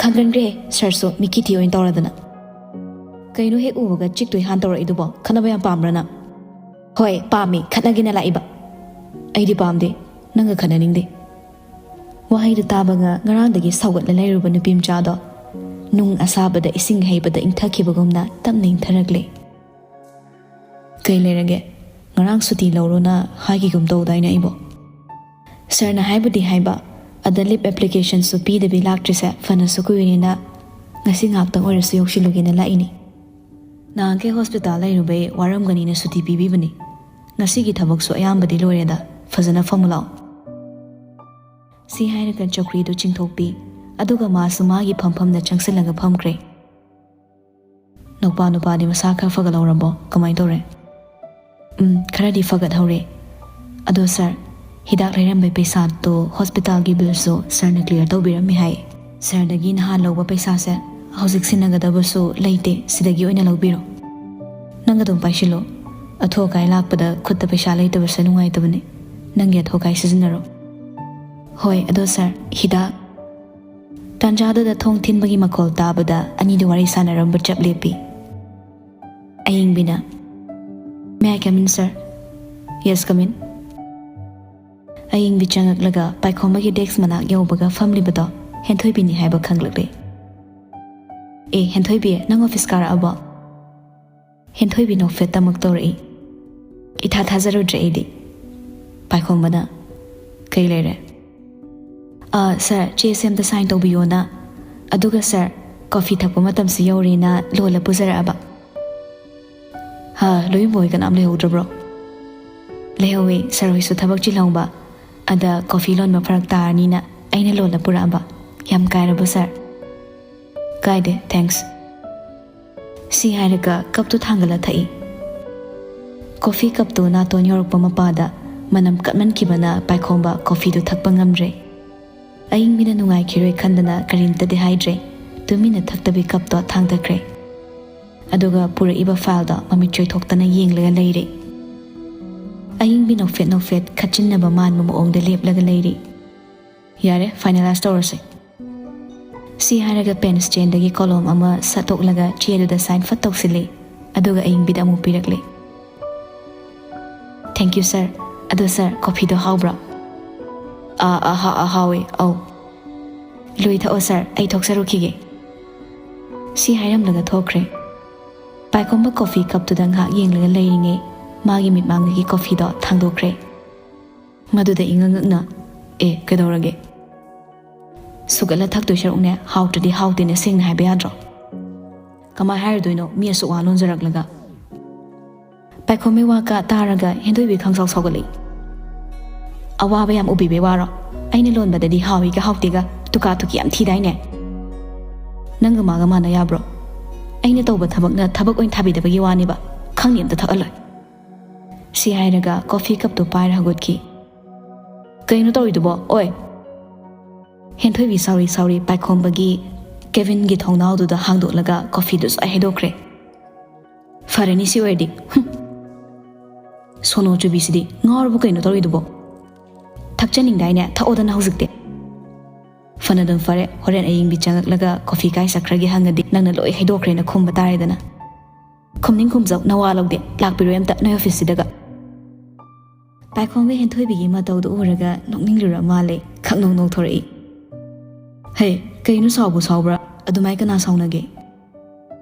"ꯈꯪꯒꯟꯈ꯭ꯔꯦ, ꯁꯥꯔꯁꯨ ꯃꯤꯀꯤ ꯊꯤ ꯑꯣꯏꯅ ꯇꯧꯔꯗꯅ꯫ ꯀꯩꯅꯣ ꯍꯦꯛ ꯎꯕꯒ ꯆꯤꯛꯇꯣꯏ ꯍꯥꯟ ꯇꯧꯔꯛꯏꯗꯨꯕꯣ? ꯈꯠꯅꯕ ꯌꯥꯝ ꯄꯥꯝꯕ꯭ꯔꯥ ꯅꯪ?" "ꯍꯣꯏ, ꯄꯥꯝꯃꯤ, ꯈꯠꯅꯒꯦꯅ ꯂꯥꯛꯏꯕ꯫" "ꯑꯩꯗꯤ ꯄꯥꯝꯗꯦ, ꯅꯪꯒ ꯈꯠꯅꯅꯤꯡꯗꯦ꯫" ꯋꯥꯍꯩꯗꯨ ꯇꯥꯕꯒ ꯉꯔꯥꯡꯗꯒꯤ ꯁꯥꯎꯒꯠꯂ ꯂꯩꯔꯨꯕ ꯅꯨꯄꯤ ꯃꯆꯥꯗꯣ ꯅꯨꯡ ꯑꯁꯥꯕꯗ ꯏꯁꯤꯡ ꯍꯩꯕꯗ ꯏꯪꯊꯈꯤꯕꯒꯨꯝꯅ ꯇꯞꯅ ꯏꯪꯊꯔꯛꯂꯦ꯫ "ꯀꯩ ꯂꯩꯔꯒꯦ? ꯉꯔꯥꯡ ꯁꯨꯇꯤ ꯂꯧꯔꯣꯅ ꯍꯥꯏꯈꯤꯒꯨꯝ ꯇꯧꯗꯥꯏꯅꯦ ꯑꯩꯕꯣ?" "ꯁꯥꯔꯅ ꯍꯥꯏꯕꯨꯗꯤ ꯍꯥꯏꯕ, ꯑꯗ ꯂꯤꯞ ꯑꯦꯄ꯭ꯂꯤꯀꯦꯁꯟꯁꯨ ꯄꯤꯗꯕꯤ ꯂꯥꯛꯇ꯭ꯔꯤꯁꯦ ꯐꯅꯁꯨ ꯀꯨꯏꯔꯦꯅ ꯉꯁꯤ ꯉꯥꯏꯍꯥꯛꯇꯪ ꯑꯣꯏꯔꯁꯨ ꯌꯧꯁꯤꯜꯂꯨꯒꯦꯅ ꯂꯥꯛꯏꯅꯤ꯫ ꯅꯍꯥꯟꯈꯩ ꯍꯣꯁꯄꯤꯇꯥꯜ ꯂꯩꯔꯨꯕꯩ ꯋꯥꯔꯝꯒꯅꯤꯅ ꯁꯨꯇꯤ ꯄꯤꯕꯤꯕꯅꯤ꯫ ꯉꯁꯤꯒꯤ ꯊꯕꯛꯁꯨ ꯑꯌꯥꯝꯕꯗꯤ ꯂꯣꯏꯔꯦꯗ, ꯐꯖꯅ ꯐꯝꯃꯨ ꯂꯥꯛꯑꯣ꯫" ꯁꯤ ꯍꯥꯏꯔꯒ ꯆꯧꯀ꯭ꯔꯤꯗꯨ ꯆꯤꯡꯊꯣꯛꯄꯤ, ꯑꯗꯨꯒ ꯃꯥꯁꯨ ꯃꯥꯒꯤ ꯐꯝꯐꯝꯗ ꯆꯪꯁꯤꯜꯂꯒ ꯐꯝꯈ꯭ꯔꯦ꯫ "ꯅꯧꯄꯥ ꯅꯨꯄꯥꯗꯤ ꯃꯁꯥ ꯈꯔ ꯐꯒꯠꯍꯧꯔꯕꯣ? ꯀꯃꯥꯏꯅ ꯇꯧꯔꯦ?" "ꯎꯝ, ꯈꯔꯗꯤ ꯐꯒꯠꯍꯧꯔꯦ꯫ ꯑꯗꯣ ꯁꯥꯔ, ꯍꯤꯗꯥꯛ ꯂꯩꯔꯝꯕꯩ ꯄꯩꯁꯥꯗꯣ ꯍꯣꯁꯄꯤꯇꯥꯜꯒꯤ ꯕꯤꯜꯁꯨ ꯁꯥꯔꯅ ꯀ꯭ꯂꯤꯌꯥꯔ ꯇꯧꯕꯤꯔꯝꯃꯦ ꯍꯥꯏ꯫ ꯁꯥꯔꯗꯒꯤ ꯅꯍꯥꯟ ꯂꯧꯕ ꯄꯩꯁꯥꯁꯦ ꯍꯧꯖꯤꯛ ꯁꯤꯟꯅꯒꯗꯕꯁꯨ ꯂꯩꯇꯦ, ꯁꯤꯗꯒꯤ ꯑꯣꯏꯅ ꯂꯧꯕꯤꯔꯣ꯫ ꯅꯪ ꯑꯗꯨꯝ ꯄꯥꯏꯁꯤꯜꯂꯣ, ꯑꯊꯨ ꯑꯀꯥꯏ ꯂꯥꯛꯄꯗ ꯈꯨꯠꯇ ꯄꯩꯁꯥ ꯂꯩꯇꯕꯁꯦ ꯅꯨꯡꯉꯥꯏꯇꯕꯅꯦ꯫ ꯅꯪꯒꯤ ꯑꯊꯨ ꯑꯀꯥꯏ ꯁꯤꯖꯤꯟꯅꯔꯣ꯫" "ꯍꯣꯏ, ꯑꯗꯣ ꯁꯥꯔ, ꯍꯤꯗꯥꯛ꯫" ꯇꯥꯟꯖꯥꯗꯨꯗ ꯊꯣꯡ ꯊꯤꯟꯕꯒꯤ ꯃꯈꯣꯜ ꯇꯥꯕꯗ ꯑꯅꯤꯗꯨ ꯋꯥꯔꯤ ꯁꯥꯟꯅꯔꯝꯕ ꯆꯞ ꯂꯦꯞꯄꯤ꯫ ꯑꯌꯤꯡꯕꯤꯅ, "May I come in, sir?" "Yes, come in." ꯑꯌꯤꯡꯕꯤ ꯆꯪꯉꯛꯂꯒ ꯄꯥꯏꯈꯣꯝꯕꯒꯤ ꯗꯦꯛꯁ ꯃꯅꯥꯛ ꯌꯧꯕꯒ ꯐꯝꯂꯤꯕꯗꯣ ꯍꯦꯟꯊꯣꯏꯕꯤꯅꯤ ꯍꯥꯏꯕ ꯈꯪꯂꯛꯂꯦ꯫ "ꯑꯦ, ꯍꯦꯟꯊꯣꯏꯕꯤ, ꯅꯪ ꯑꯣꯐꯤꯁ ꯀꯥꯔꯛꯑꯕꯣ?" ꯍꯦꯟꯊꯣꯏꯕꯤ ꯅꯣꯛꯐꯦꯠ ꯇꯃꯛ ꯇꯧꯔꯛꯏ꯫ ꯏꯊꯥ ꯊꯥꯖꯔꯨꯗ꯭ꯔꯦ ꯑꯩꯗꯤ꯫ ꯄꯥꯏꯈꯣꯝꯕꯅ, "ꯀꯩ ꯂꯩꯔꯦ?" "ꯑ, ꯁꯥꯔ, ꯆꯦꯁꯦ ꯑꯝꯇ ꯁꯥꯏꯟ ꯇꯧꯕꯤꯌꯣꯅ꯫ ꯑꯗꯨꯒ ꯁꯥꯔ, ꯀꯣꯐꯤ ꯊꯛꯄ ꯃꯇꯝꯁꯨ ꯌꯧꯔꯦꯅ ꯂꯣꯜꯂ ꯄꯨꯖꯔꯛꯑꯕ꯫" "ꯍꯥ, ꯂꯣꯏꯕꯣꯏ ꯀꯅꯥꯝ ꯂꯩꯍꯧꯗ꯭ꯔꯕ꯭ꯔꯣ?" "ꯂꯩꯍꯧꯋꯤ, ꯁꯥꯔ ꯍꯣꯏꯁꯨ ꯊꯕꯛ ꯆꯤꯜꯍꯧꯕ꯫ ꯑꯗ ꯀꯣꯐꯤ ꯂꯣꯟꯕ ꯐꯔꯛ ꯇꯥꯔꯅꯤꯅ ꯑꯩꯅ ꯂꯣꯜꯂ ꯄꯨꯔꯛꯑꯕ꯫ ꯌꯥꯝ ꯀꯥꯏꯔꯕꯣ ꯁꯥꯔ?" "ꯀꯥꯏꯗꯦ, ꯊꯦꯡꯛꯁ꯫" ꯁꯤ ꯍꯥꯏꯔꯒ ꯀꯞꯇꯨ ꯊꯥꯡꯒꯠꯂ ꯊꯛꯏ꯫ ꯀꯣꯐꯤ ꯀꯞꯇꯨ ꯅꯥꯇꯣꯟ ꯌꯧꯔꯛꯄ ꯃꯄꯥꯗ ꯃꯅꯝ ꯀꯟꯃꯟꯈꯤꯕꯅ ꯄꯥꯏꯈꯣꯝꯕ ꯀꯣꯐꯤꯗꯨ ꯊꯛꯄ ꯉꯝꯗ꯭ꯔꯦ꯫ ꯑꯌꯤꯡꯕꯤꯅ ꯅꯨꯡꯉꯥꯏꯈꯤꯔꯣꯏ ꯈꯟꯗꯅ ꯀꯔꯤꯝꯇꯗꯤ ꯍꯥꯏꯗ꯭ꯔꯦ꯫ ꯇꯨꯃꯤꯟꯅ ꯊꯛꯇꯕꯤ ꯀꯞꯇꯣ ꯊꯥꯡꯊꯈ꯭ꯔꯦ꯫ ꯑꯗꯨꯒ ꯄꯨꯔꯛꯏꯕ ꯐꯥꯏꯜꯗꯣ ꯃꯃꯤꯠ ꯆꯣꯏꯊꯣꯛꯇꯅ ꯌꯦꯡꯂꯒ ꯂꯩꯔꯦ꯫ ꯑꯌꯤꯡꯕꯤ ꯅꯣꯛꯐꯦꯠ ꯅꯣꯛꯐꯦꯠ ꯈꯠꯆꯤꯟꯅꯕ ꯃꯥꯟꯕ ꯃꯑꯣꯡꯗ ꯂꯦꯞꯂꯒ ꯂꯩꯔꯤ꯫ "ꯌꯥꯔꯦ, ꯐꯥꯏꯅꯦꯂꯥꯏꯁ ꯇꯧꯔꯁꯦ꯫" ꯁꯤ ꯍꯥꯏꯔꯒ ꯄꯦꯟ ꯁ꯭ꯇꯦꯟꯗꯒꯤ ꯀꯣꯂꯣꯝ ꯑꯃ ꯁꯠꯇꯣꯛꯂꯒ ꯆꯦꯗꯨꯗ ꯁꯥꯏꯟ ꯐꯠ ꯇꯧꯁꯤꯜꯂꯤ, ꯑꯗꯨꯒ ꯑꯌꯤꯡꯕꯤꯗ ꯑꯃꯨꯛ ꯄꯤꯔꯛꯂꯤ꯫ Thank you, sir. ꯑꯗꯣ, sir, coffeeꯗꯣ ꯍꯥꯎꯕ꯭ꯔꯣ? ꯑꯥ, ꯑꯥ, ꯍꯥ-, ꯑꯥ, ꯍꯥꯎꯋꯦ, ꯑꯧ꯫ ꯂꯣꯏ ꯊꯛꯑꯣ, sir, ꯑꯩ ꯊꯣꯛꯆꯔꯨꯈꯤꯒꯦ꯫ ꯁꯤ ꯍꯥꯏꯔꯝꯂꯒ ꯊꯣꯛꯈ꯭ꯔꯦ꯫ ꯄꯥꯏꯈꯣꯝꯕ coffee cupꯇꯨꯗ ꯉꯥꯏꯍꯥꯛ ꯌꯦꯡꯂꯒ ꯂꯩꯔꯤꯉꯩ, ꯃꯥꯒꯤ ꯃꯤꯠꯃꯥꯡꯗꯒꯤ coffeeꯗꯣ ꯊꯥꯡꯗꯣꯛꯈ꯭ꯔꯦ꯫ ꯃꯗꯨꯗ ꯏꯉꯛ ꯉꯛꯅ, "ꯑꯦ, ꯀꯩꯗꯧꯔꯒꯦ? ꯁꯨꯒꯠꯂ ꯊꯛꯇꯣꯏ ꯁꯔꯨꯛꯅꯦ, ꯍꯥꯎꯇ꯭ꯔꯗꯤ ꯍꯥꯎꯇꯦꯅ ꯁꯦꯡꯅ ꯍꯥꯏꯕ ꯌꯥꯗ꯭ꯔꯣ? ꯀꯃꯥꯏ ꯍꯥꯏꯔꯨꯗꯣꯏꯅꯣ, ꯃꯤ ꯑꯁꯨꯛ ꯋꯥ ꯂꯣꯟꯖꯔꯛꯂꯒ?" ꯄꯥꯏꯈꯣꯝꯕꯩ ꯋꯥ ꯀꯥ ꯇꯥꯔꯒ ꯍꯦꯟꯊꯣꯏꯕꯤ ꯈꯪꯁꯥꯎ ꯁꯥꯎꯒꯠꯂꯛꯏ꯫ "ꯑꯋꯥꯕ ꯌꯥꯝ ꯎꯕꯤꯕꯩ ꯋꯥꯔꯣ? ꯑꯩꯅ ꯂꯣꯟꯕꯗꯗꯤ ꯍꯥꯎꯏꯒ ꯍꯥꯎꯇꯦꯒ ꯇꯨꯀꯥ ꯇꯨꯀꯤ ꯌꯥꯝ ꯊꯤꯗꯥꯏꯅꯦ? ꯅꯪꯒ ꯃꯥꯒ ꯃꯥꯟꯅ ꯌꯥꯕ꯭ꯔꯣ? ꯑꯩꯅ ꯇꯧꯕ ꯊꯕꯛꯅ ꯊꯕꯛ ꯑꯣꯏꯅ ꯊꯥꯕꯤꯗꯕꯒꯤ ꯋꯥꯅꯦꯕ꯫ ꯈꯪꯅꯤ, ꯑꯝꯇ ꯊꯛꯍꯜꯂꯣꯏ꯫" ꯁꯤ ꯍꯥꯏꯔꯒ coffee cupꯇꯨ ꯄꯥꯏꯔ ꯍꯧꯒꯠꯈꯤ꯫ "ꯀꯩꯅꯣ ꯇꯧꯔꯤꯗꯨꯕꯣ? ꯑꯣꯏ!" ꯍꯦꯟꯊꯣꯏꯕꯤ ꯁꯥꯎꯔꯤ ꯁꯥꯎꯔꯤ ꯄꯥꯏꯈꯣꯝꯕꯒꯤ cabinꯒꯤ ꯊꯣꯡꯅꯥꯎꯗꯨꯗ ꯍꯥꯡꯗꯣꯛꯂꯒ coffeeꯗꯨ ꯁ꯭ꯋꯥꯏ ꯍꯩꯗꯣꯛꯈ꯭ꯔꯦ꯫ "ꯐꯔꯅꯤ ꯁꯤ ꯑꯣꯏꯔꯗꯤ꯫ ꯍꯨꯝ꯫ ꯁꯣꯅꯣ ꯆꯨꯕꯤꯁꯤꯗꯤ ꯉꯥꯎꯔꯕ ꯀꯩꯅꯣ ꯇꯧꯔꯤꯗꯨꯕꯣ? ꯊꯛꯆꯅꯤꯡꯗꯥꯏꯅꯦ? ꯊꯛꯑꯣꯗꯅ ꯍꯧꯖꯤꯛꯇꯤ꯫" "ꯐꯅꯗꯨꯝ ꯐꯔꯦ, ꯍꯣꯔꯦꯟ ꯑꯌꯤꯡꯕꯤ ꯆꯪꯉꯛꯂꯒ coffee ꯀꯥꯏ ꯆꯠꯈ꯭ꯔꯒꯦ ꯍꯪꯉꯗꯤ ꯅꯪꯅ ꯂꯣꯏ ꯍꯩꯗꯣꯛꯈ꯭ꯔꯦꯅ ꯈꯨꯝꯕ ꯇꯥꯔꯦꯗꯅ꯫" "ꯈꯨꯝꯅꯤꯡ ꯈꯨꯝꯖꯧ, ꯅꯋꯥ ꯂꯧꯗꯦ, ꯂꯥꯛꯄꯤꯔꯣꯏ ꯑꯝꯇ ꯅꯣꯏ officeꯁꯤꯗꯒ꯫" ꯄꯥꯏꯈꯣꯝꯕ ꯍꯦꯟꯊꯣꯏꯕꯤꯒꯤ ꯃꯇꯧꯗꯨ ꯎꯔꯒ ꯅꯣꯛꯅꯤꯡꯂꯨꯔ ꯃꯥꯜꯂꯦ, ꯈꯪꯅꯣꯛ ꯅꯣꯛꯊꯣꯔꯛꯏ꯫ "ꯍꯦ, ꯀꯩꯅꯣ ꯁꯥꯎꯕꯨ ꯁꯥꯎꯕ꯭ꯔꯥ? ꯑꯗꯨꯃꯥꯏ ꯀꯅꯥ ꯁꯥꯎꯅꯒꯦ?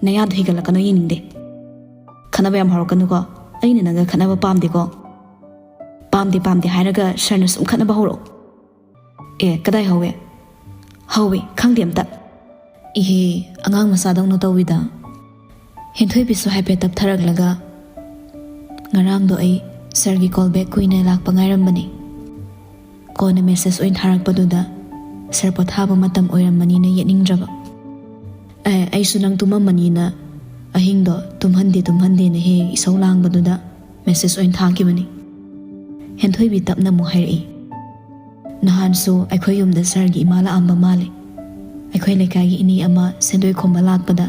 ꯅꯌꯥꯗꯣ ꯍꯤꯒꯠꯂꯛꯀꯅꯣ, ꯌꯦꯡꯅꯤꯡꯗꯦ꯫ ꯈꯠꯅꯕ ꯌꯥꯝ ꯍꯧꯔꯛꯀꯅꯨꯀꯣ, ꯑꯩꯅ ꯅꯪꯒ ꯈꯠꯅꯕ ꯄꯥꯝꯗꯦꯀꯣ꯫ ꯄꯥꯝꯗꯦ ꯄꯥꯝꯗꯦ ꯍꯥꯏꯔꯒ sirꯅ ꯁꯨꯝ ꯈꯠꯅꯕ ꯍꯧꯔꯛꯑꯣ꯫" "ꯑꯦ, ꯀꯗꯥꯏ ꯍꯧꯋꯦ? ꯍꯧꯋꯦ, ꯈꯪꯗꯦ ꯑꯝꯇ꯫" "ꯏꯍꯦ, ꯑꯉꯥꯡ ꯃꯆꯥꯗꯧꯅ ꯇꯧꯋꯤꯗ꯫" ꯍꯦꯟꯊꯣꯏꯕꯤꯁꯨ ꯍꯥꯏꯐꯦꯠ ꯇꯞꯊꯔꯛꯂꯒ, "ꯉꯔꯥꯡꯗꯣ ꯑꯩ sirꯒꯤ call back ꯀꯨꯏꯅ ꯂꯥꯛꯄ ꯉꯥꯏꯔꯝꯕꯅꯤ꯫ ꯀꯣꯟꯅ message ꯑꯣꯏꯅ ꯊꯥꯔꯛꯄꯗꯨꯗ sir ꯄꯣꯊꯥꯕ ꯃꯇꯝ ꯑꯣꯏꯔꯝꯃꯅꯤꯅ ꯌꯦꯠꯅꯤꯡꯗ꯭ꯔꯕ꯫ ꯑꯦ, ꯑꯩꯁꯨ ꯅꯪ ꯇꯨꯝꯃꯝꯃꯅꯤꯅ ꯑꯍꯤꯡꯗꯣ ꯇꯨꯝꯍꯟꯗꯦ ꯇꯨꯝꯍꯟꯗꯦꯅ ꯍꯦꯛ ꯏꯁꯧ ꯂꯥꯡꯕꯗꯨꯗ message ꯑꯣꯏꯅ ꯊꯥꯈꯤꯕꯅꯤ꯫" ꯍꯦꯟꯊꯣꯏꯕꯤ ꯇꯞꯅ ꯑꯃꯨꯛ ꯍꯥꯏꯔꯛꯏ꯫ "ꯅꯍꯥꯟꯁꯨ ꯑꯩꯈꯣꯏ ꯌꯨꯝꯗ sirꯒꯤ ꯏꯃꯥ ꯂꯥꯛꯑꯝꯕ ꯃꯥꯜꯂꯦ꯫ ꯑꯩꯈꯣꯏ ꯂꯩꯀꯥꯏꯒꯤ ꯏꯅꯦ ꯑꯃ ꯁꯦꯟꯗꯣꯏ ꯈꯣꯝꯕ ꯂꯥꯛꯄꯗ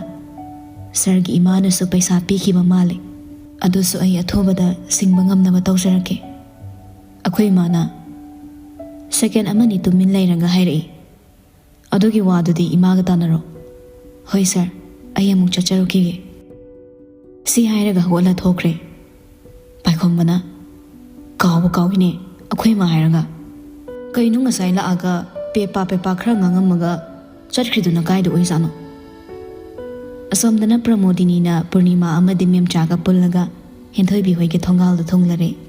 sirꯒꯤ ꯏꯃꯥꯅꯁꯨ ꯄꯩꯁꯥ ꯄꯤꯈꯤꯕ ꯃꯥꯜꯂꯦ꯫ ꯑꯗꯨꯁꯨ ꯑꯩ ꯑꯊꯨꯕꯗ ꯁꯤꯡꯕ ꯉꯝꯅꯕ ꯇꯧꯖꯔꯛꯀꯦ꯫" ꯑꯩꯈꯣꯏ ꯏꯃꯥꯅ second ꯑꯃꯅꯤ ꯇꯨꯃꯤꯟ ꯂꯩꯔꯒ ꯍꯥꯏꯔꯛꯏ, "ꯑꯗꯨꯒꯤ ꯋꯥꯗꯨꯗꯤ ꯏꯃꯥꯒ ꯇꯥꯟꯅꯔꯣ꯫ ꯍꯣꯏ sir, ꯑꯩ ꯑꯃꯨꯛ ꯆꯠꯆꯔꯨꯈꯤꯒꯦ꯫" ꯁꯤ ꯍꯥꯏꯔꯒ ꯍꯧꯒꯠꯂ ꯊꯣꯛꯈ꯭ꯔꯦ꯫ ꯄꯥꯏꯈꯣꯝꯕꯅ, ꯀꯥꯎꯏꯅꯦ, ꯑꯩꯈꯣꯏ ꯃꯥ ꯍꯥꯏꯔꯒ꯫ ꯀꯩꯅꯣ, ꯉꯁꯥꯏ ꯂꯥꯛꯑꯒ ꯄꯦꯄꯥ ꯄꯦꯄꯥ ꯈꯔ ꯉꯥꯡꯉꯝꯃꯒ ꯆꯠꯈ꯭ꯔꯤꯗꯨꯅ ꯀꯥꯏꯗ ꯑꯣꯏꯖꯥꯠꯅꯣ? ꯑꯁꯣꯝꯗꯅ ꯄ꯭ꯔꯃꯣꯗꯤꯅꯤꯅ ꯄꯨꯔꯅꯤꯃꯥ ꯑꯃꯗꯤ ꯃꯦꯝꯆꯥꯒ ꯄꯨꯜꯂꯒ ꯍꯦꯟꯊꯣꯏꯕꯤ ꯍꯣꯏꯒꯤ ꯊꯣꯡꯒꯥꯜꯗ ꯊꯨꯡꯂꯔꯦ꯫